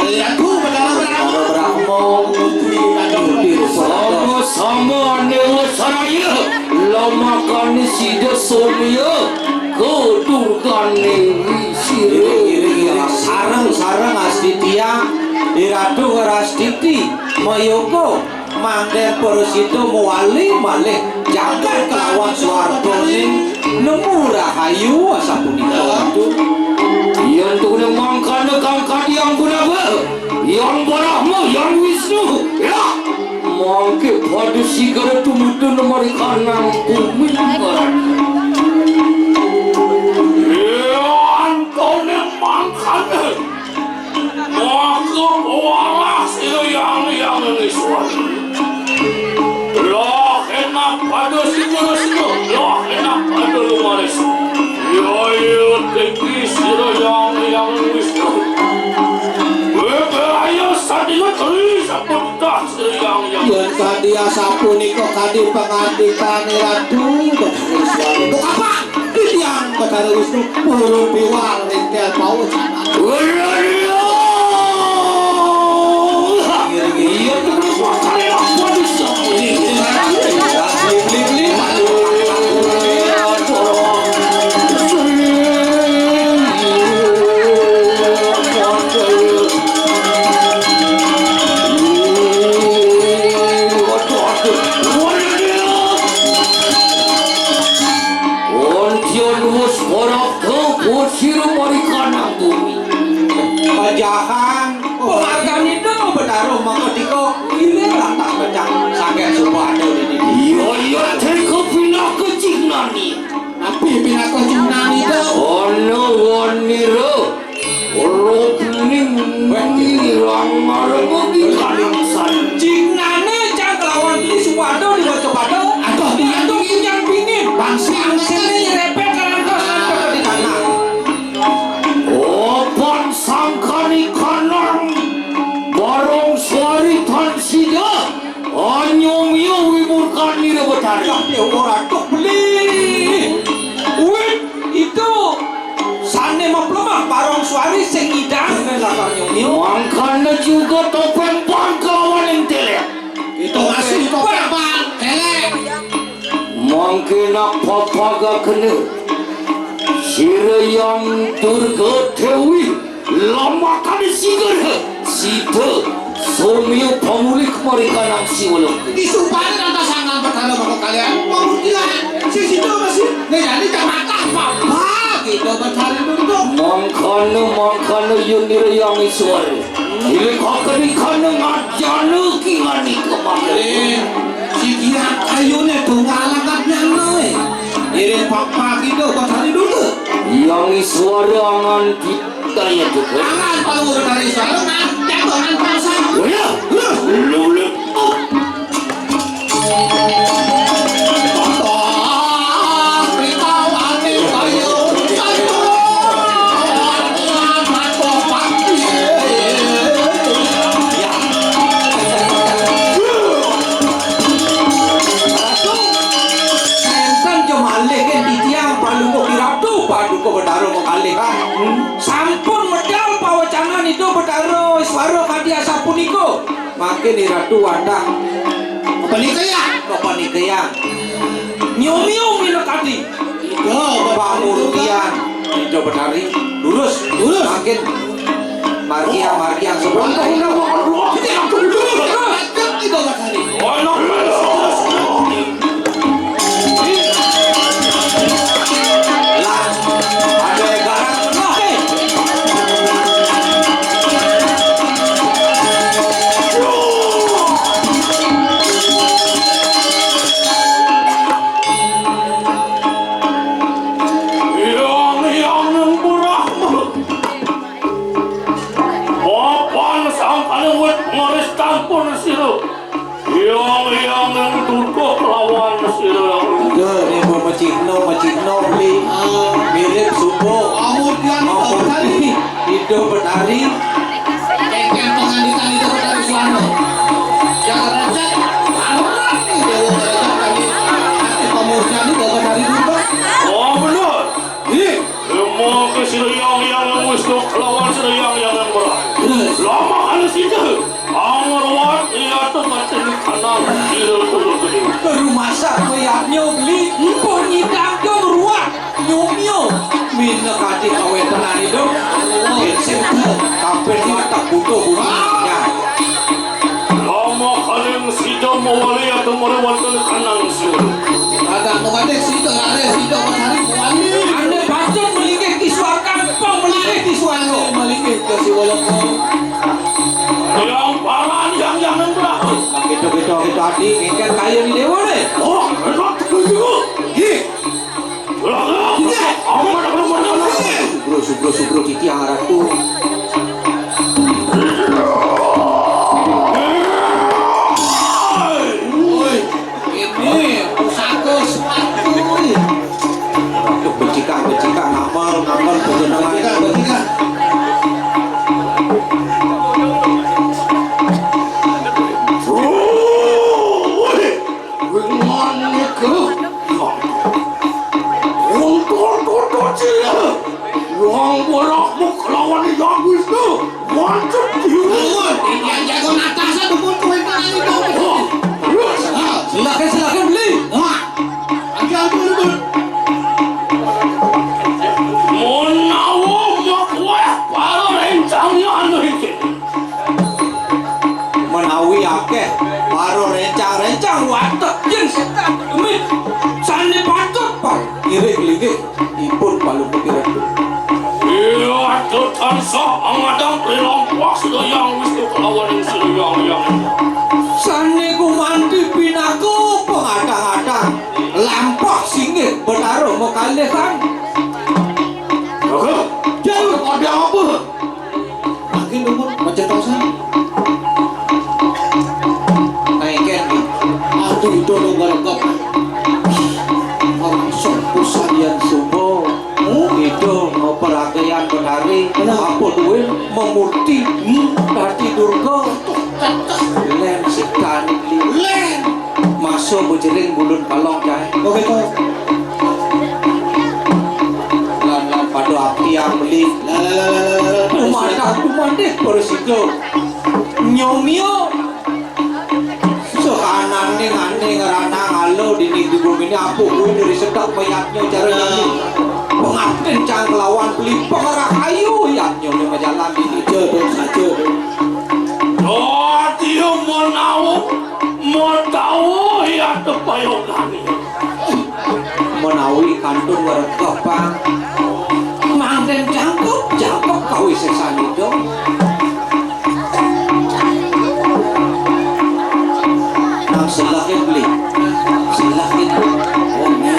Iya, tuh, Betara Brahma. Betara Brahma, Putri, Tanjung Tir, sama-sama ane wasaraya. Lamakan sida somya ke Durgane wisira. Iring-iring, iring. Sareng-sareng Astiti, Iratu Ngerastiti, Mayoko. Mangke prasida mawali malih jagat kelawan swarganing nemu rahayu asapunika. Yen tuning mangkana kang kadi ampun apa? Yang Brahma, yang Wisnu, ya. Mangke pada sigara tumutun marikanang bumi barat. Yen tuning mangkana Maka walah sira yang yang ngisor. Lah enak pada sira sira, lah enak pada lumaris. Ya ya teki sira yang yang Wisnu. Webaya sadina teri saputah sira yang yang. Yen kadi asapunika kadi pangandikane Ratu Betari Swarga. Kok apa? Titiang Betara Wisnu purun piwang ringkel paus. Ontion wus borok tepur siru mori kanang bumi. Pajahan, pamarganipun Betara mangketika ngiring latah pecah saking subaning dini. Iya, iya, teka pinaka cihnani. Napi pinaka cihnani to? Ana wanira. Rupning mirang marma di kalingsan. Jingnane cang kelawan beli supada diwaca pada. Aduh, aduh, injang pinin. Bangsa sing nyerepet kalantos ngantos di tanah. Opan sangkani kanang barong suari tan sida. Anyumya wimurkanira Betara. Yah, Dewa Ratu beli. Wit, itu sane maplemah barong suari sing ngidang lakar nyumya. Mangkana juga topeng pang kelawan ing telek. Itu masih topeng pang, telek. Mangke nak papagakena. Sira yang Durga Dewi. Lamakane sigara sida somya pamulih marikanang Siwalok. Isupane tata sangang Betara maka kalian pamutihan. Sing sida masih ngejani jamatah papa kita Betara nunduk. Mangkana, mangkana yunira yang iswara. Pilih kakani kana ngajana kingani kemangkana. Eh, si kirak kayune tunggal angkat nyana, eh. Iring papa kita Betara nunduk. Yang iswara angan Kaya juga. Tangan palu dari sarungan, jagongan pasang. Oh ya, lu, lu, lu. Oh. Enten jo malih ken titiang palungguh Ratu Paduka Betara mengkalih. Sampun medal pawecanan Ida Betara Iswara kadi asapunika. Mangkin Ratu wantah Panikayan. Panikayan. Nyomio minakati. Ida, pamurtian. Ida Betari. Lurus. Lurus. Makin margia, margia. Sebelum Yang, yang, yang murah. Mapan sangkane wit ngeris tampun sira. Yang, yang, yang Durga kelawan sira. Enggak, ini mau mecikno, mecikno, beli. Mirip supo. Pamurtian Betari. Hidup Betari. Kengkeng pengandikan itu Betari Suwarno. Yang raja, arep nih Dewa Raja kami. Nanti pamurtian itu Betari Durga. Oh, bener. Ih. Mongke sira yang, yang Wisnu kelawan sira yang, yang yang murah. Lama kali sida. Angruat iya tuh mati di kanan sira turun gede. Rumasak mayatnya beli. Punyi tangkung ruat. Nyumyo. Mina kati kawetenan itu. Sing kabeh watak butuh gunanya. Lama kaling sida mawali atau mari wonten kanang sira. Kadang mengajak sida lare sida mencari mawali. Ane patut melinggih kiswakan, pang melinggih kiswano. Melinggih ke Siwaloko. Yang paran yang jangan berlaku. Gitu, gitu, gitu, ati, ngeket kaya ni dewa ni. Oh, enak begitu. Ih. Subro, subro, subro, titiang ratu. Woi, ini pusaka sepatu. Aduh, becikang, becikang, ngambel, ngambel, pejenengan. Becikang, becikang. Woi. Dengan niku, untuk tutu cilik, wong borokmu kelawan Hyang Wisnu, wajib diuwun. Yang jago natasan, dukun kowe tangan itu. Oh, silakan, silakan beli. Wah, lagi aku luput. Menawa mak kowe, para rencangnya anu iki. Menawi akeh para rencang-rencang watek yen setan demit sane patut, Pak. Iring linggih ipun palu pikiran. Iya, aduh, tansah angadang ri lampah sedayang Wisnu kelawan ing sedayang yang. Sane gumanti pinaka pengadang-adang lampah singgih Betara Mekalihan. Jaga, jaga, ada apa? Angin dumun, macetosan. Naiken, aku itu nunggal kep. Langsung pusat yang subuh. Itu mau peragayan Betari. Kenapa? Apa duit? Memurti. Hmm. Dadi Durga. Len setan ini. Len. Maso bejering bulun kalong, Cai. Oh, gitu. Lan, lan pada api yang beli. Lah, lah, lah, lah, lah, lah. Pada Tumandak, tumandek, pada situ. Nyomio. Sekanane ngane ngeranang alo dini di bumi ini, apa kuwi dari sedek mayatnya cara ini. Pengabden cang kelawan beli pengerah ayu, yatnya ini majalan dini. Saja, dong, saja, dong. Oh, dia mau nahu, mau tahu, ya, tepayokan. Menawi kantun ngregep, Pak. Mangken jangkep, jangkep kawisesan itu. Nang selah ya, beli. Selah itu. Oh, ya.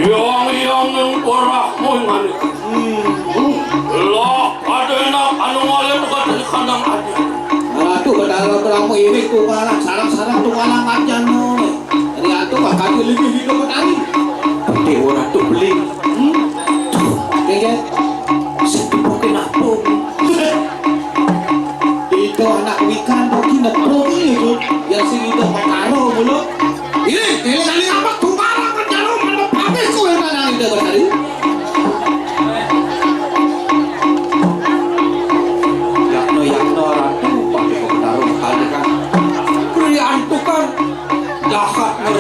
Yang, yang, yang, porah, mau nganu. Hmm. Lah, ada enak anu ngalir bukan di kandang aja. Ratu Betara Pramu iring tukaran, sarang-sarang tukaran aja no. Dari atu bakal lebih hidup tadi. Dewa Ratu beli. Hmm? Iya. Setubuh kenapa? Itu anak wikan kok nepuk itu. Ya sing itu perkara mulu. Ini, ini kali apa tukaran rencana menepati kowe tanah itu tadi. Yakno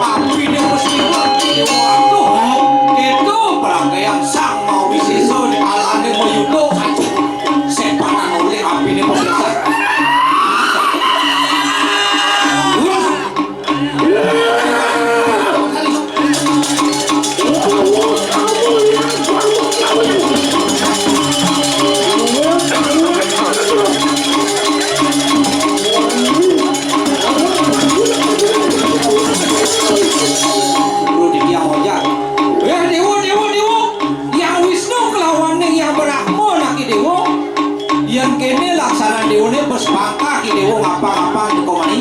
Apiné wis liwat, Déwa. Aduh, itu pelanggayan sang mau wisésa di alané mayuda. Sépanan olih apiné wis liwat. Wah. Bro, di tiang ojak. Eh, Déwa, Déwa, Déwa. Yang Wisnu kelawan ning Yang Brahma naki Déwa. Yén kéné laksanan Déwané, bes bangkah ki Déwa ngapa-ngapa teka mai.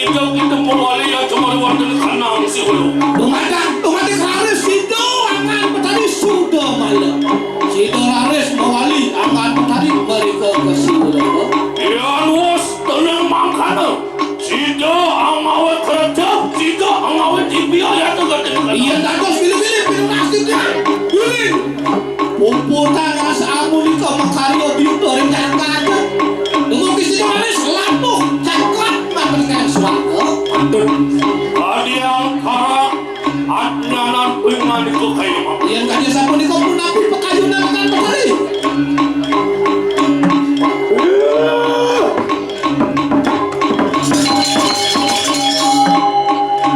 Jauh kita mawali ya cuma wonten kanang si ulo. Dumadak, dumadak raris sida anggan Betari suda malem. Sida raris mawali anggan Betari mereka ke sida. Yan wus tenang mangkana. Sida angawe kerja, sida angawe dibiayah tu kata. Iya dados pilih-pilih pilih nasib ya. Pilih. Puputang rasa amun nika makarya dita ring jagat. Dumugi sida raris labuh cakrat makan swarga. Pantun. Kadiang kara adnyanan ing manika kaya mangke. Yen kadi sapunika punapi pakayunan kang Betari?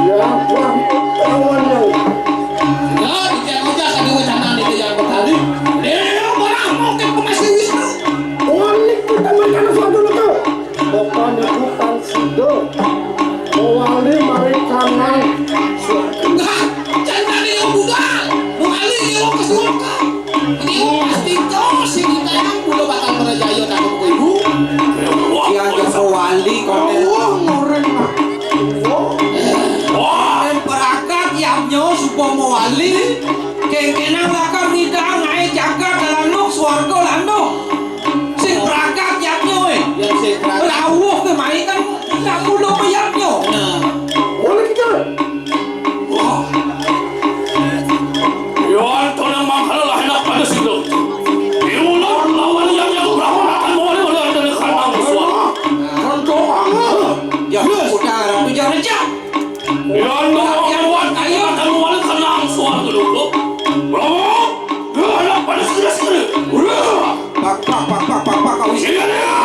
Ya, wah, kawan, ya. Ya, dikira aja kadi wacana niki yang Betari. Lha, ora mungkin kemasi Wisnu. Wah, niku temen kan suatu lho. Bapak niku tan sida. Mawali mari kanang. Nah, jangan yang budal. Mawali yang ke surga. Ini pasti kau sing ditayang udah bakal merejaya takut ibu. Yang Joko Wali konten. Wah, ngoren, Mak. Wah. Konten perakat yang nyo supo mawali. Kengkenang lakar nidang ae jagat dalanuk swarga landuk. Sing pragat yadnya, eh. Ya, sing pragat. Rawuh ke mai kan, tak mula mayatnya. Nah. Boleh kita. Wah. Yo, Anton yang mangkal lah enak pada situ. Diulang lawan yang yang Brahma akan boleh boleh ada di kandang suara. Contoh banget. Ya, udah, Ratu jangan aja. Yan, ayo, akan wali kenang suara dulu. Bravo! Anak pada segera-segera. Udah. Pak, pak, pak, pak, pak, pak, kau isi. Iya, iya.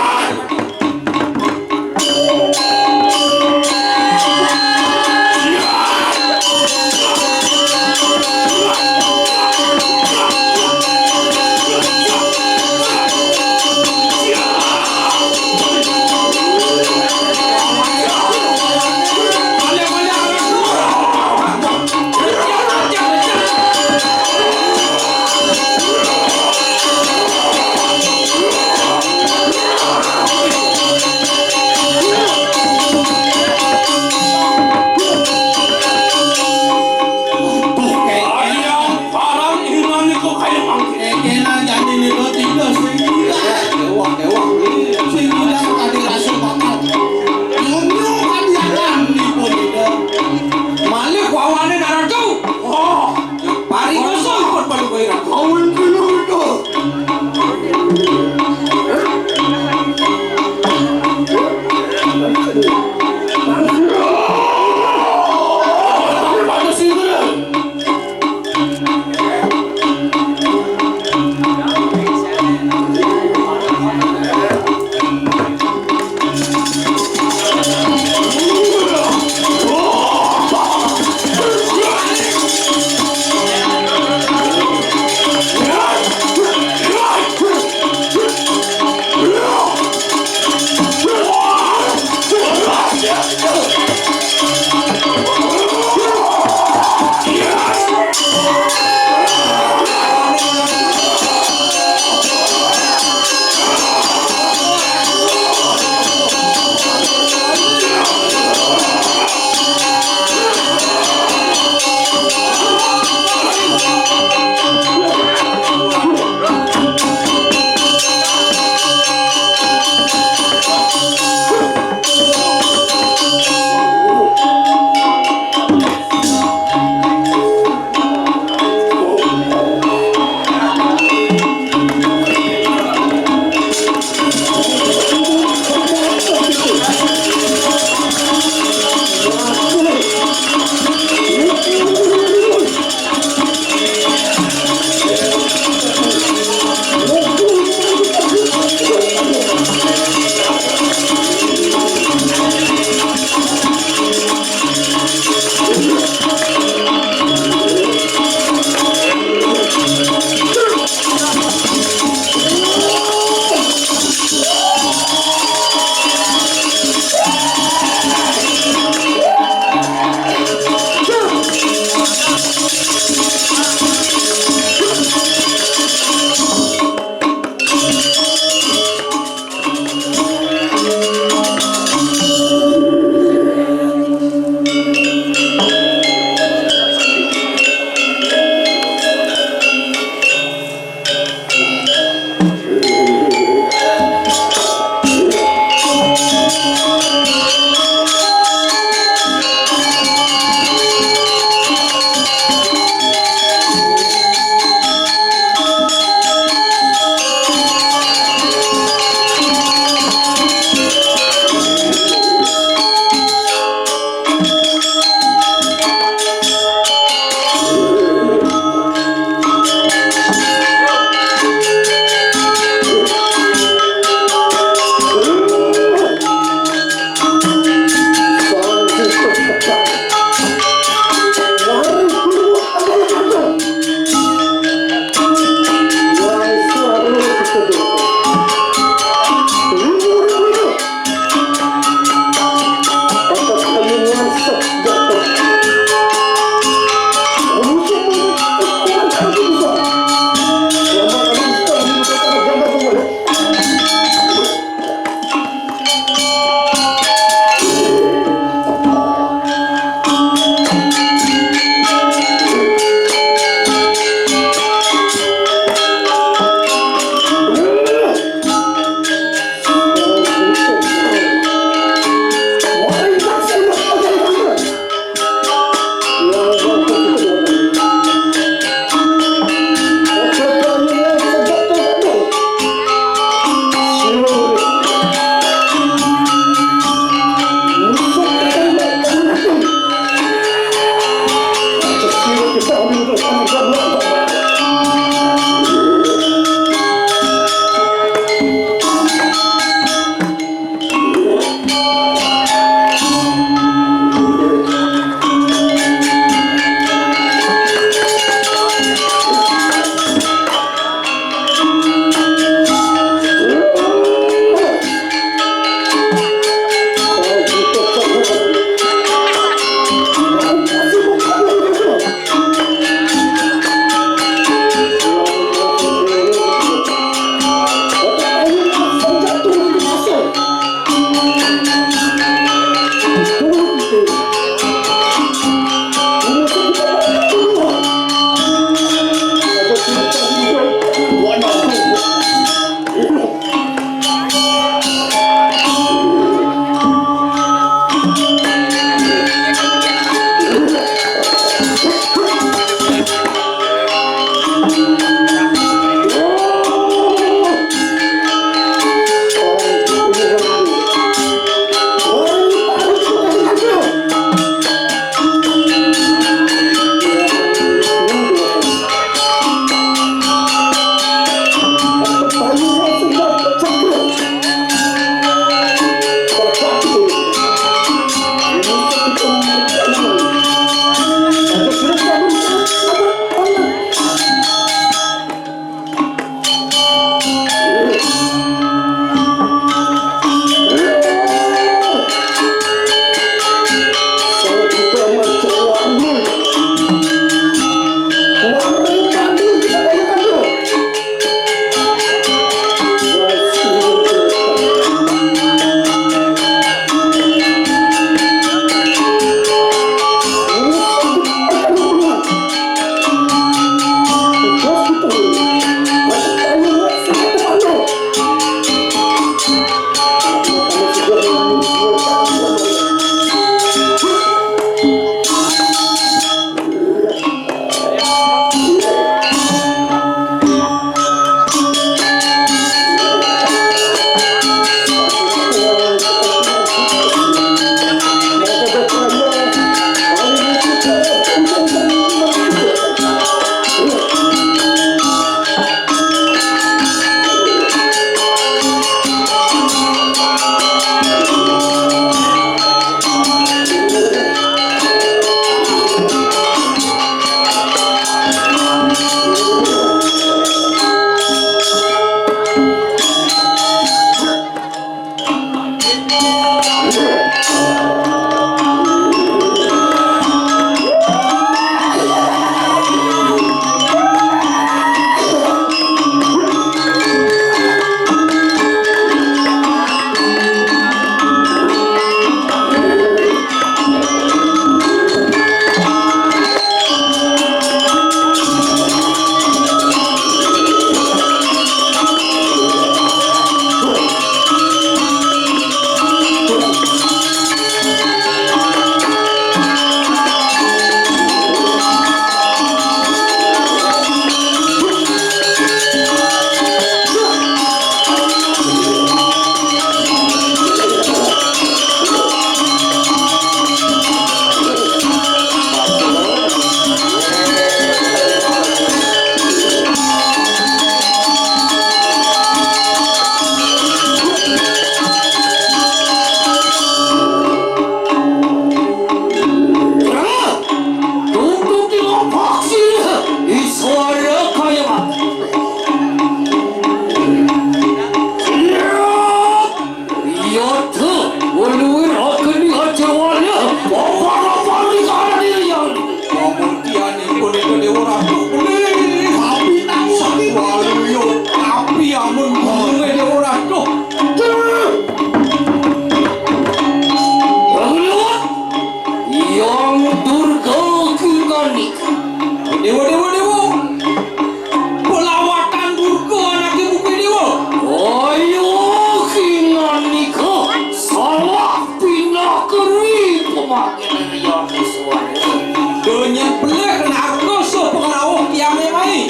Donya pelih kena aku suh pengerawuh tiangé mai.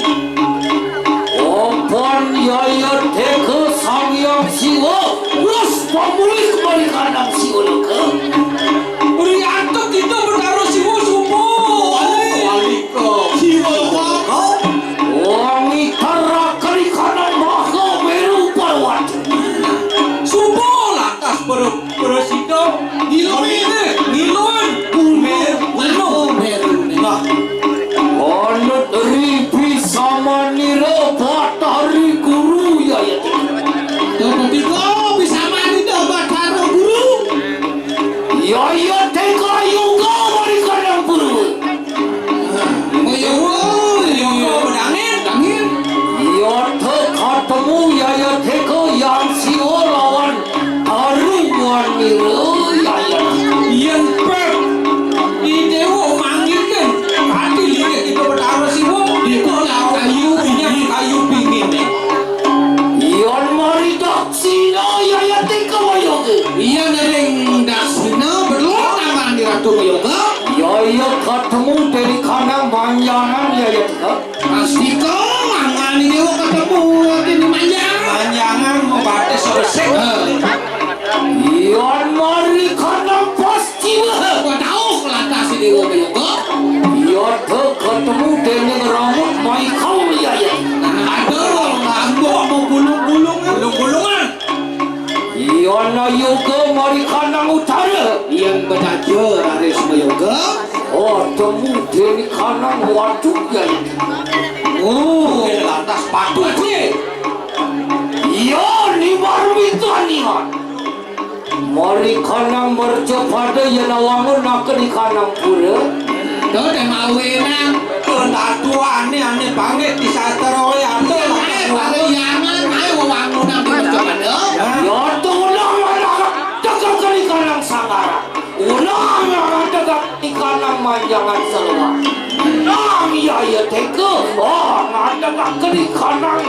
Opan yaya teka Sang Hyang Siwa, wus pamulih kembali kandang Siwa Loka. Beri antuk kita Betara Siwa suba. Balik, balik ke Siwa Loka. Wangi tarak kali kandang Maha Meru Parwati. Suba lantas ber-, bersida ngiluin, ngiluin Meru, Meru, Meru. Nah, Anut ripi samanira Batari Guru yaya teka. Tuh, tiga bisa mandi dah Batara Guru. Yaya teka yoga mari kandang Purwa. Yoga, yoga bedangin, dangin. Yata ketemu yaya teka Hyang Siwa lawan Taruan nira yaya. Yén pep I Déwa manggihin, ati lirik kita Betara Siwa, kita kayu, minyak kayu pinginé. Yén mari daksina yaya teka wayoga. Yén ring daksina berlo tangan di Ratu Mayoga. Yaya ketemu dadi kandang manjangan yaya teka. Astika, mangani Déwa ketemu, ati ni manjang. Manjangan, membatis resik. Heh. Yén mari kandang Pascima. Kok tau kelatasi Déwa Mayoga? Yata ketemu dening rambut Michael yaya. Aduh, rambut mau gulung-gulungan. Gulung-gulungan. Yén yoga mari kandang Utara. Yén bedaja raris mayoga. Oh, temu deni kanang waduk ya. Oh, lantas patut ye. Iya, ni baru itu anian. Mari kanang mercapada yen awangun naka di kanang pura. Tuh, deh mau wenang. Tuh, tatuane ane banget di sastra we ate. Ae, pariyangan, ae wewangunan di mercapada. Ya, tuh, ulang, ulang. Tegak di kanang sangara. Ulang ngadegak ikanang manjangan seluar. Nang yaya teka, oh, ngadegak ikanang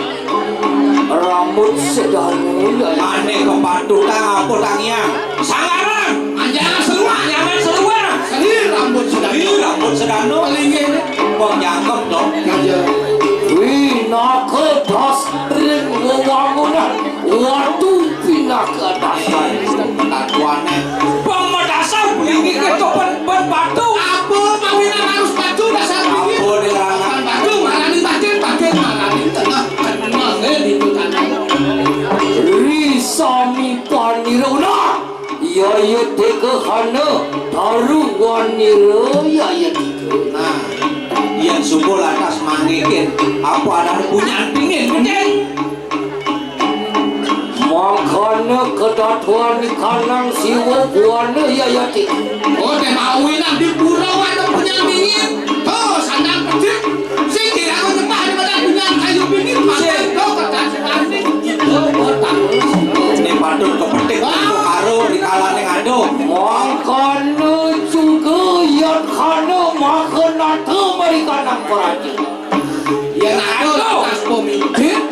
rambut sedana, yaya. Ane kepatutan apa, Tang Hyang? Sangaran. Manjangan seluar. Manjangan seluar. Seni rambut sedana. Seni rambut sedana. Paling ini. Wong nyangkep, dong. Raja. Wih, naka das ring wewangunan. Waduh, pinaka dasar. Kelakuane. Pemedasar bingit itu ben, ben batu. Apa mawinan harus batu dasar bingit? Apa dilarang? Batu marani batin, batin marani tengah. Kenal, eh, itu tanah. Ri sami panira. Yaya teka hana taruan nira yaya teka. Nah, yen subuh lantas manggihin, apa ada punyan dingin gedeng? Mangkana kedatuan kanang siwa buana yaya teka. Oh, te mau winang di pura ada punyan dingin. Tuh, sandang pecik. Sing kira aku nyembah di mana punyan kayu dingin, makan tuh, kertas. Ini patut kepetik karo rikalane ngandung. Mangkana juga yan kana maka nata mari kanang praja. Yen ada lantas pemimpin,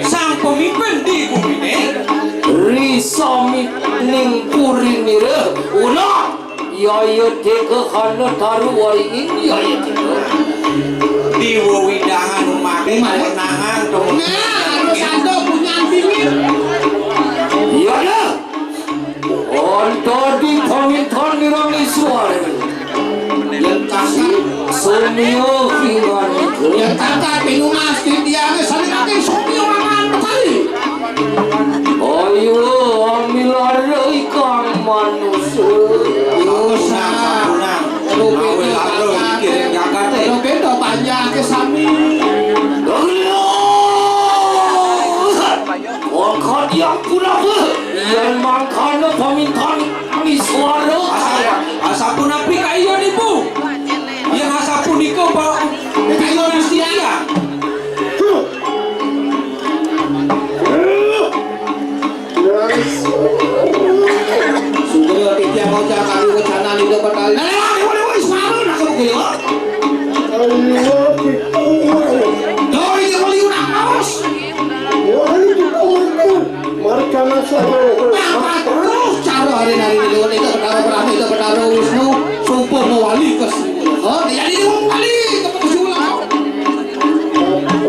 sang pemimpin di bumine. Ri sami ning purinira. Ulah. Yaya teka hana taru waringin yaya teka. Di wewidangan umake kemenangan to. Nah, harus ada punyan dingin. Iya dah. Onto di pamintan nirang isuar. Yen kasih sumio pingan. Yen kata pinunas titiane sami kate sumio mangan petani. Ayo, ambil ada ikan manusia. Dosa. Awe laro iki ring jagate. Lho, beda panjake sami. Wong kadiang pura. Yen mangkana pamintan kami suara. Asa-, asapunapi kaiyon ibu? Yen asapunika, Pak, kaiyon setia. Sugriwa titiang ojar kami wecanan Ida Betari. Nah, lewat, lewat, lewat, suara nak kamu kaya. Doi dia beli udah aus. Wah, itu kumpul. Markana sama. Nah, terus cara hari nari lewat Ida Betara Brahma, Ida Betara Wisnu. Pemawali ke Siwala. Oh, jadi dia mawali ke Siwala.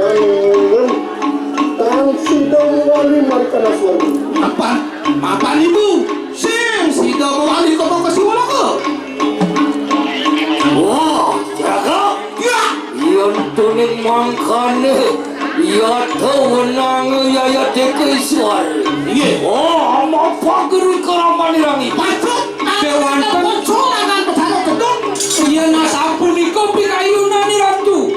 Panengen, tang sida mawali mari kana swarga. Mapan, mapan ibu. Sing sida mawali ke Siwala ke. Wah, jaga. Ya. Yen tuning mangkane, ya to wenang ya ya deke iswar. Iya. Oh, ama pageri keramani rangi. Patut. Kewanten. Muncul akan Betara Ketut. Yen asapunika pikayunane Ratu.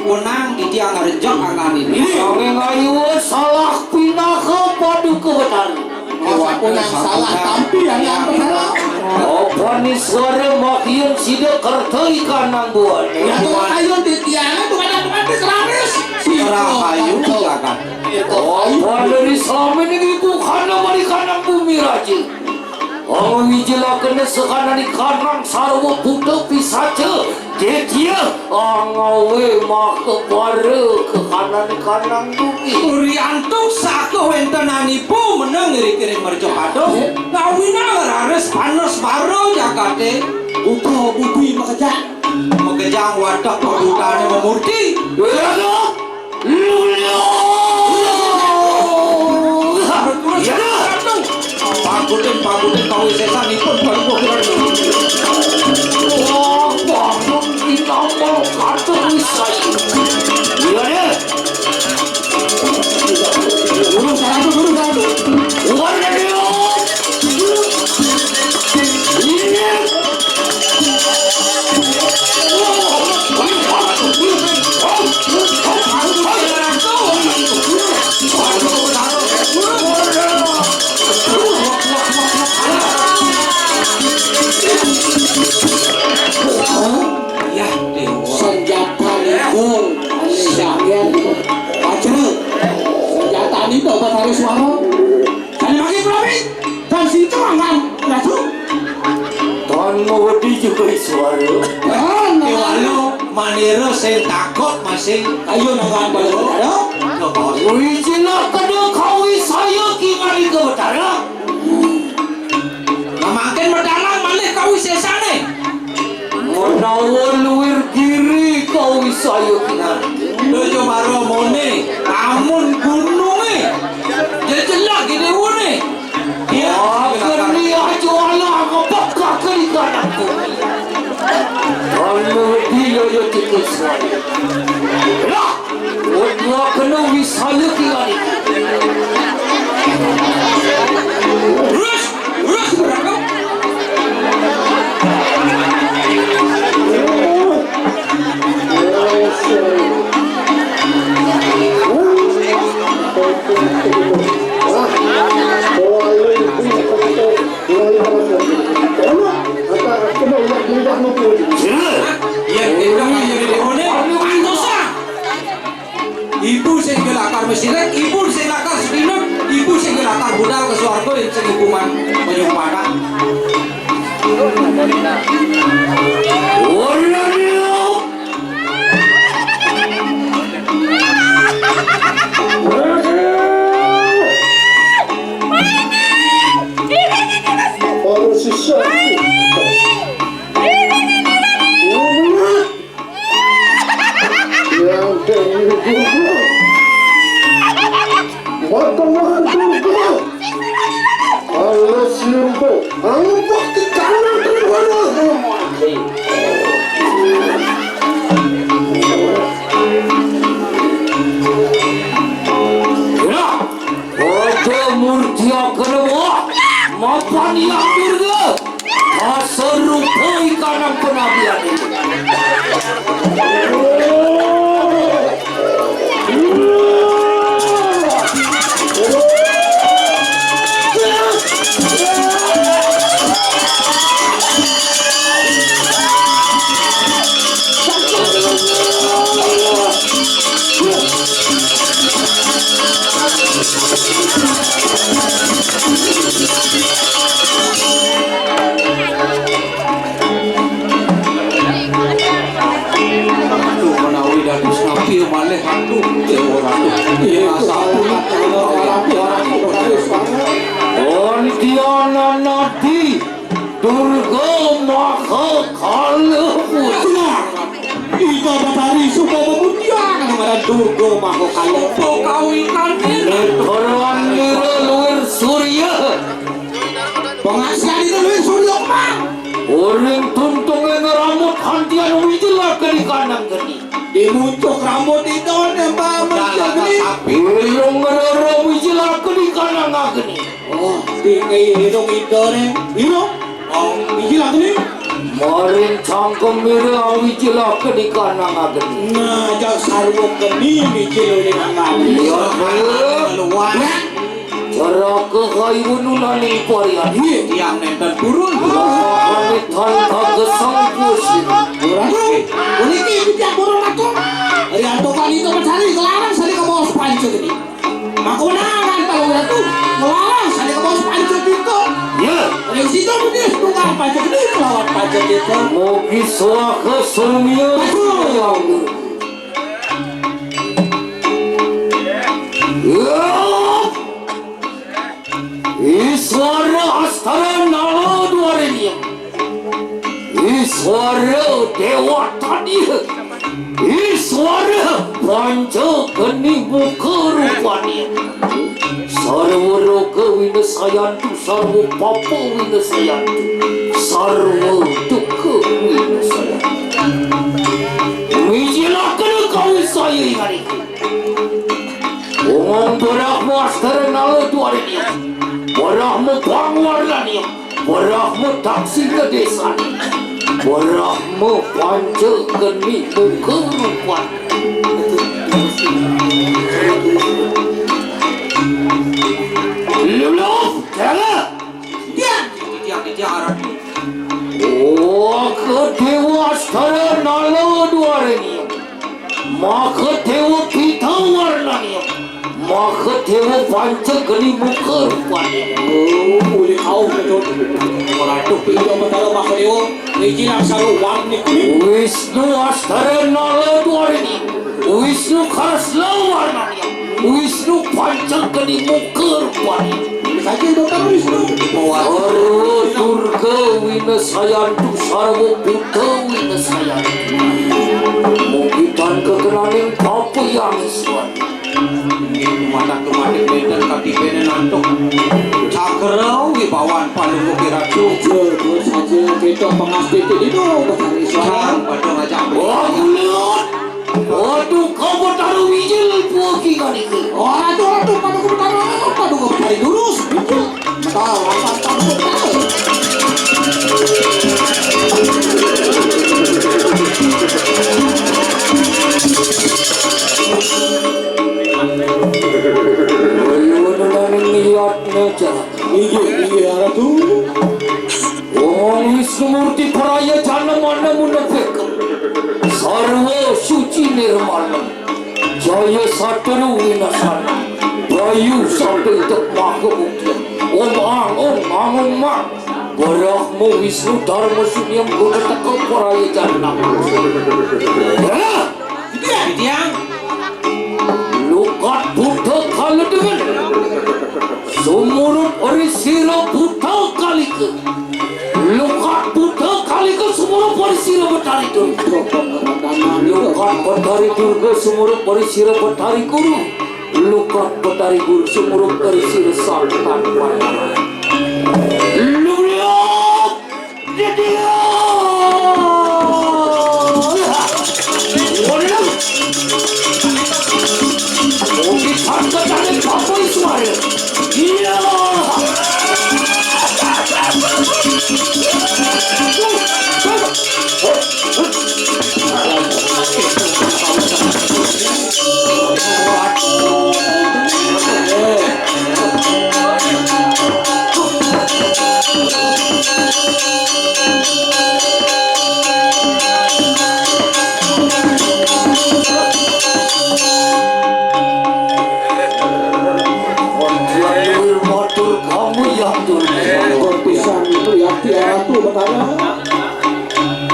Wenang titiang ngrejek anganine. Nanging ayu salah pinaha paduka Betara. Asapunang salah tampi angan Betara. Apa ni suara makian sida kerta ikan nang buan? Ya to ayo titiang tu kada mati selaris. Rahayu kakak. Apa dari selama ini ibu kana mari kanang bumi raja? Wong wijilakena sakananing kanang sarwa buta pisaca, Detya angawe makapara kekananing kanang bumi. Uriantuk saka wentenanipu meneng iri-iri mercapada, ngawinang raris panes bara jagate. Buta budi makejang. Makejang watak pabutane memurti. Lulus. Pakutin, pakutin kawisesanipun Prabu Guru. Wah, bangun kita mau kata wisai. Iya deh. Guru satu, guru satu. Luar deh. Iya. Senjata niku, ane sangen. Wajra. Senjata niku obat hari suara. Kali mangke kula pi. Dan situ angkan ratu. Tan mewedi juga suara. Tan. Dewalo manira sing takut masih. Ayo nangan bala Betara. Wicina kena kawi saya ki mari ke Betara. Mamakin medalang malih kawisesane. Menawa luwir kiri kawisaya kinan. Dojo mara mone, amun gununge. Jejelak gede wone. Dia akan dia juala ngepek kaki di kanan bumi. Kalau dia ya tikus. Lah. Wong kena wisaya kiwani. Terus, terus berangkat. Ya, ya, ya, ya, ya, ya. Ibu sing lakar mesirek, ibu sing lakar sedinut, ibu sing lakar budal ke swarga, sing hukuman penyumpanan. Para sisya. Yang Dewi Durga. Mata Durga. Allah simpo. Angpak di kanan terus. Ya. Aja murtia kena wah. Mapan Yang Durga. Asa rupa ikanang penabian itu. Durga Mahakala. Sumpah kawitan. Neteran nira luir surya. Pangasihan itu luir surya, Mang. Uring tuntung ngeramut hantian wijil aka di kanang geni. Di muncuk rambut itu nembak menjadi. Irung ngeroro wijil aka di kanang geni. Oh, di kei irung itu ne. Irung. Oh, wijil aka ni. Maring cangkem mira wijil aka di kanang geni. Nah, jak sarwa geni wijil di kanang geni. Iya, bener. Luar. Ceraka kayun ulaning parian. Iya, tiang nenten purun. Pamitan kagesang pusi. Ratu, puniki titiang purun, Ratu. Rianto kali itu mencari kelarang sari ke bawah panca geni. Maka menangan kalau Ratu, melarang sari ke bawah panca kita. Ya. Dari situ punya tunggal panca geni melawan panca kita. Mugi swaha sumia. Betul. Ya. Iswara astara nala dwareniyam. Iswara dewa tadiya. Iswara panca geni muka rupaniyam. Sarwa roga winasayantu, sarwa papa winasayantu, sarwa duka winasayantu. Mijilakana kawisaya ingarika. Umum Brahma astara nala dwareniyam, Brahma pangwarnaniyam, Brahma taksika desani, Brahma panca geni muka rupan. Lulup, jaga. Dia. Dia, dia, dia, arah. Oh, ke dewa astara nala dwareniyam. Maka dewa pita warnaniyam. Maka dewa panca geni muka rupaniyam. Oh, boleh kau betul. Ratu Pinda Betara Maka Dewa. Niki laksana warni kuning. Wisnu astara nala dwareniyam. Wisnu karasla warnaniyam. Wisnu panca geni muka rupaniyam. Saja dokter Wisnu. Sarwa durga winasayantu, sarwa buta winasayantu. Mugi tan kekenaning papa yang isuan. Inggih, tumatak-tumatik wénten katibéné nantuk cakra wibawan Palungguh Ratu. Saja, saja, kita pengastiti dino, Betari Suara. Pada ngajak. Wah, kulit. Waduh, kau Betara Wijil, puaki kali ini. Waduh, waduh, pada kau Betara, pada kau Betari Durus. Betul. Tahu, asal tahu, tahu. Ayo, nang niatnya jahat. Iya, iya, Ratu. Wong Wisnu Murti Paraya Jana Mana Munepek. Sarwa Suci Nirmala. Jaya Satru Winasana. Bayu Sapituk Maha Mukti. Om Ang, Om Ang, Om Ang. Brahma Wisnu Dharma Sunyam Guna Teka Paraya Jana. Ya. Titiang. Lukat buta kala dengan. Sumurup ori sira buta kalika. Lukat buta kalika sumurup ori sira Betari Durga. Lukat Betari Durga sumurup ori sira Betari Guru. Lukat Betari Guru sumurup ori sira Santan Panara. Luliak. Matur kamu yang dulu. Pisan itu ya, Ratu Betara.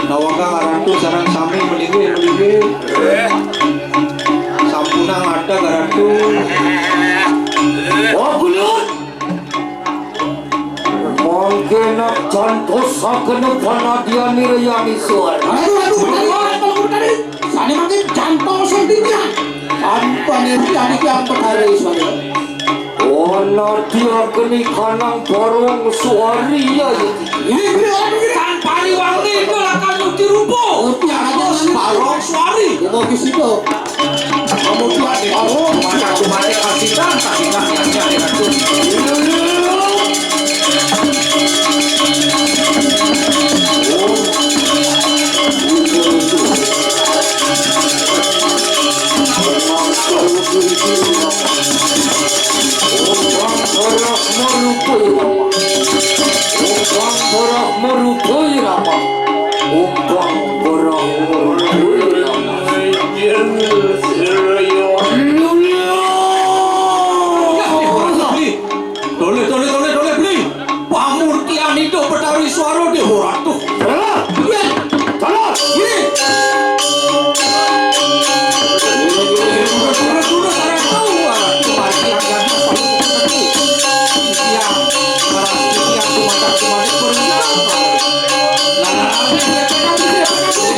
Nawaka Ratu sareng sami melinggih, melinggih. Sampunang ada Ratu. Oh, kulit. Mangke nak jantos sakena panadian nirayani suara. Aduh, aduh, Betari, aduh, Betari. Sane mangke jantos sing titiang. Iki anu ki ampun hari suara. Ana dia keni kanang barong suari ya. Ini kan pariwangi itu akan nyuti rupa. Oh, tiada barong suari. Mau ke situ. Kamu buat barong, macam-macam kasihkan, kasihkan, kasihkan, kasihkan. Dole, dole, dole, dole, beli. Pamurtian itu Betari Suara Dewa Ratu. Salah. Iya. Salah. Ini. Dole, dole, saya tahu, ah, itu pasti yang ganas, pasti itu. Iya. Barang itu yang cuma tak cuma itu. Nah, nah, nah, nah, nah.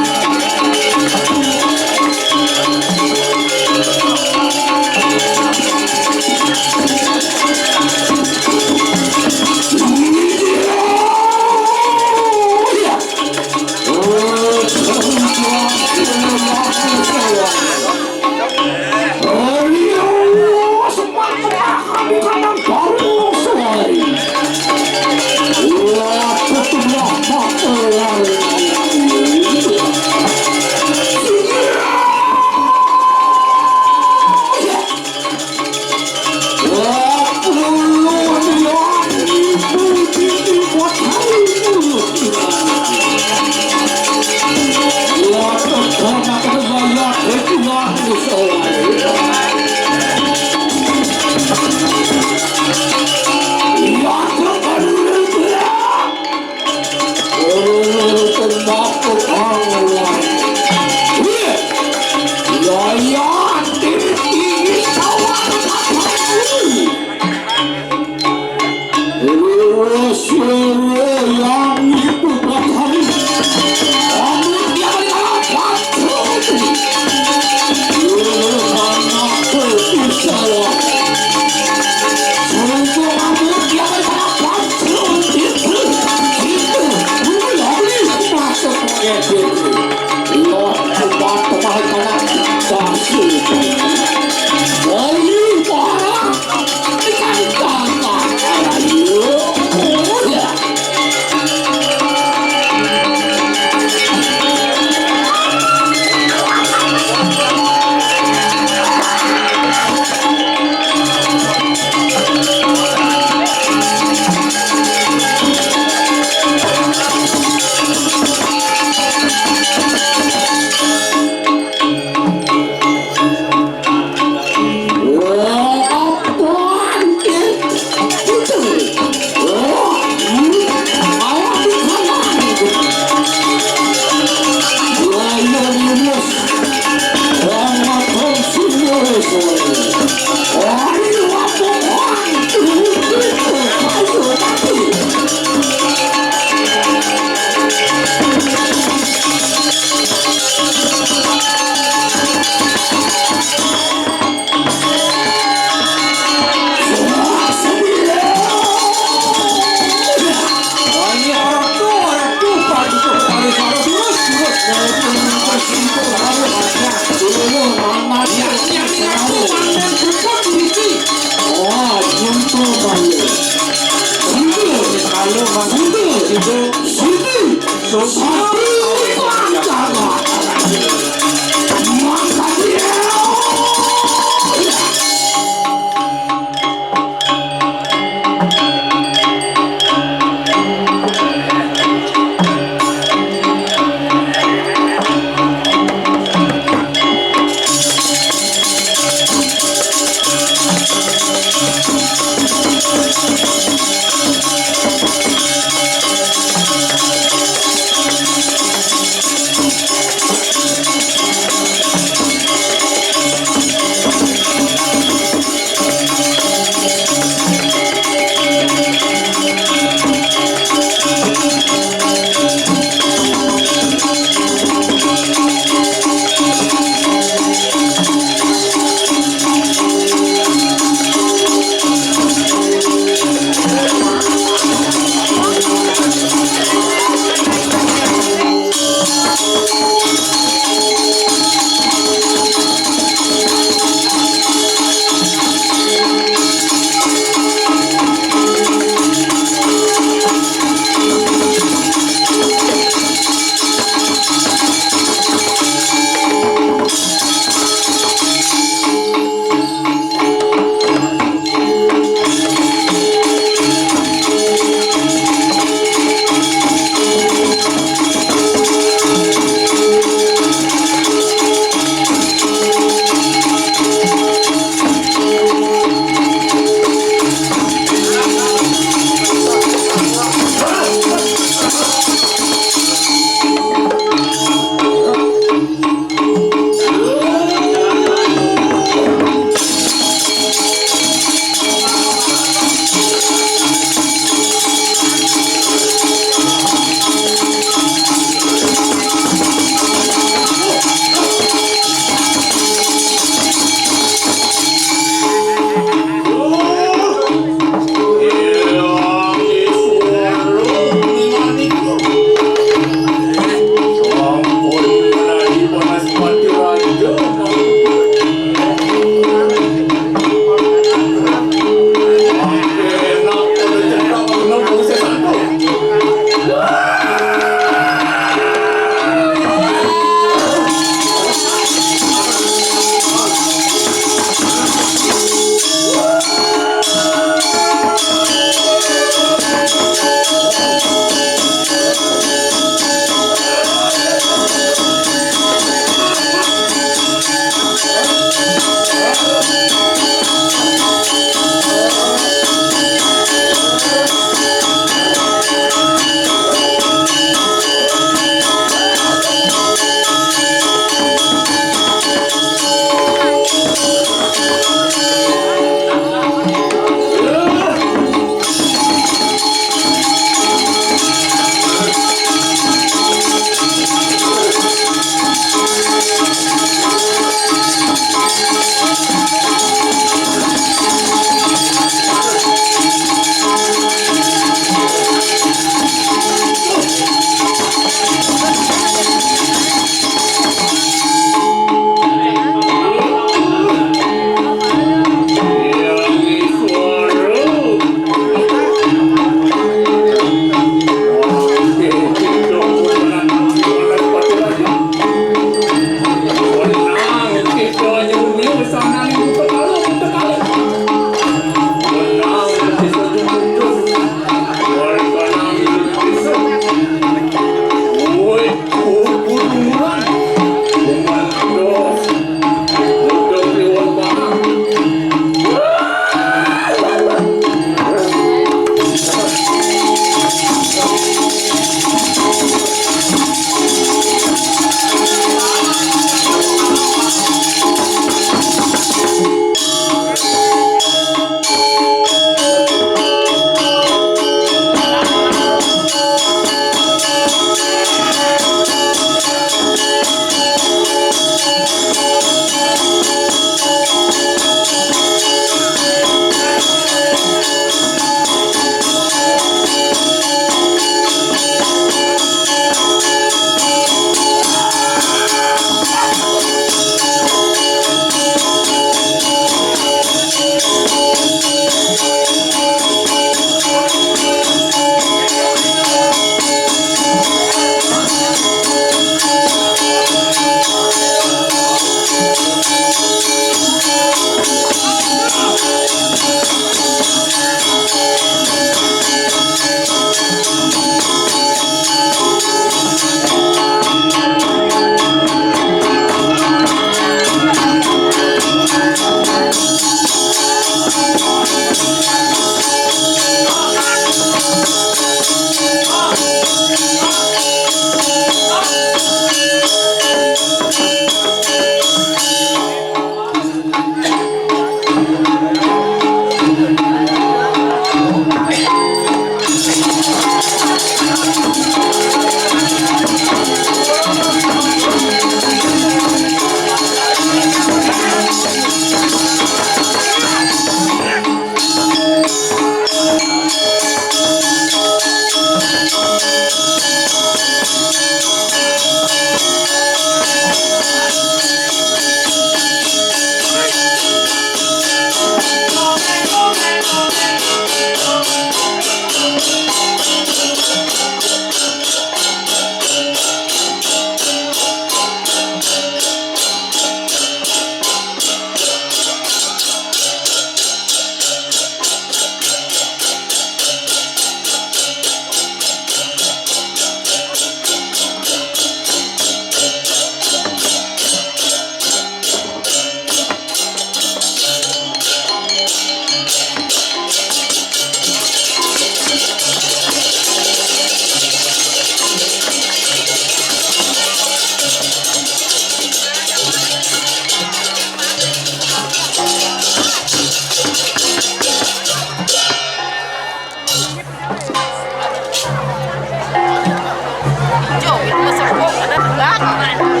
Jauh itu masuk kok, ada tegak.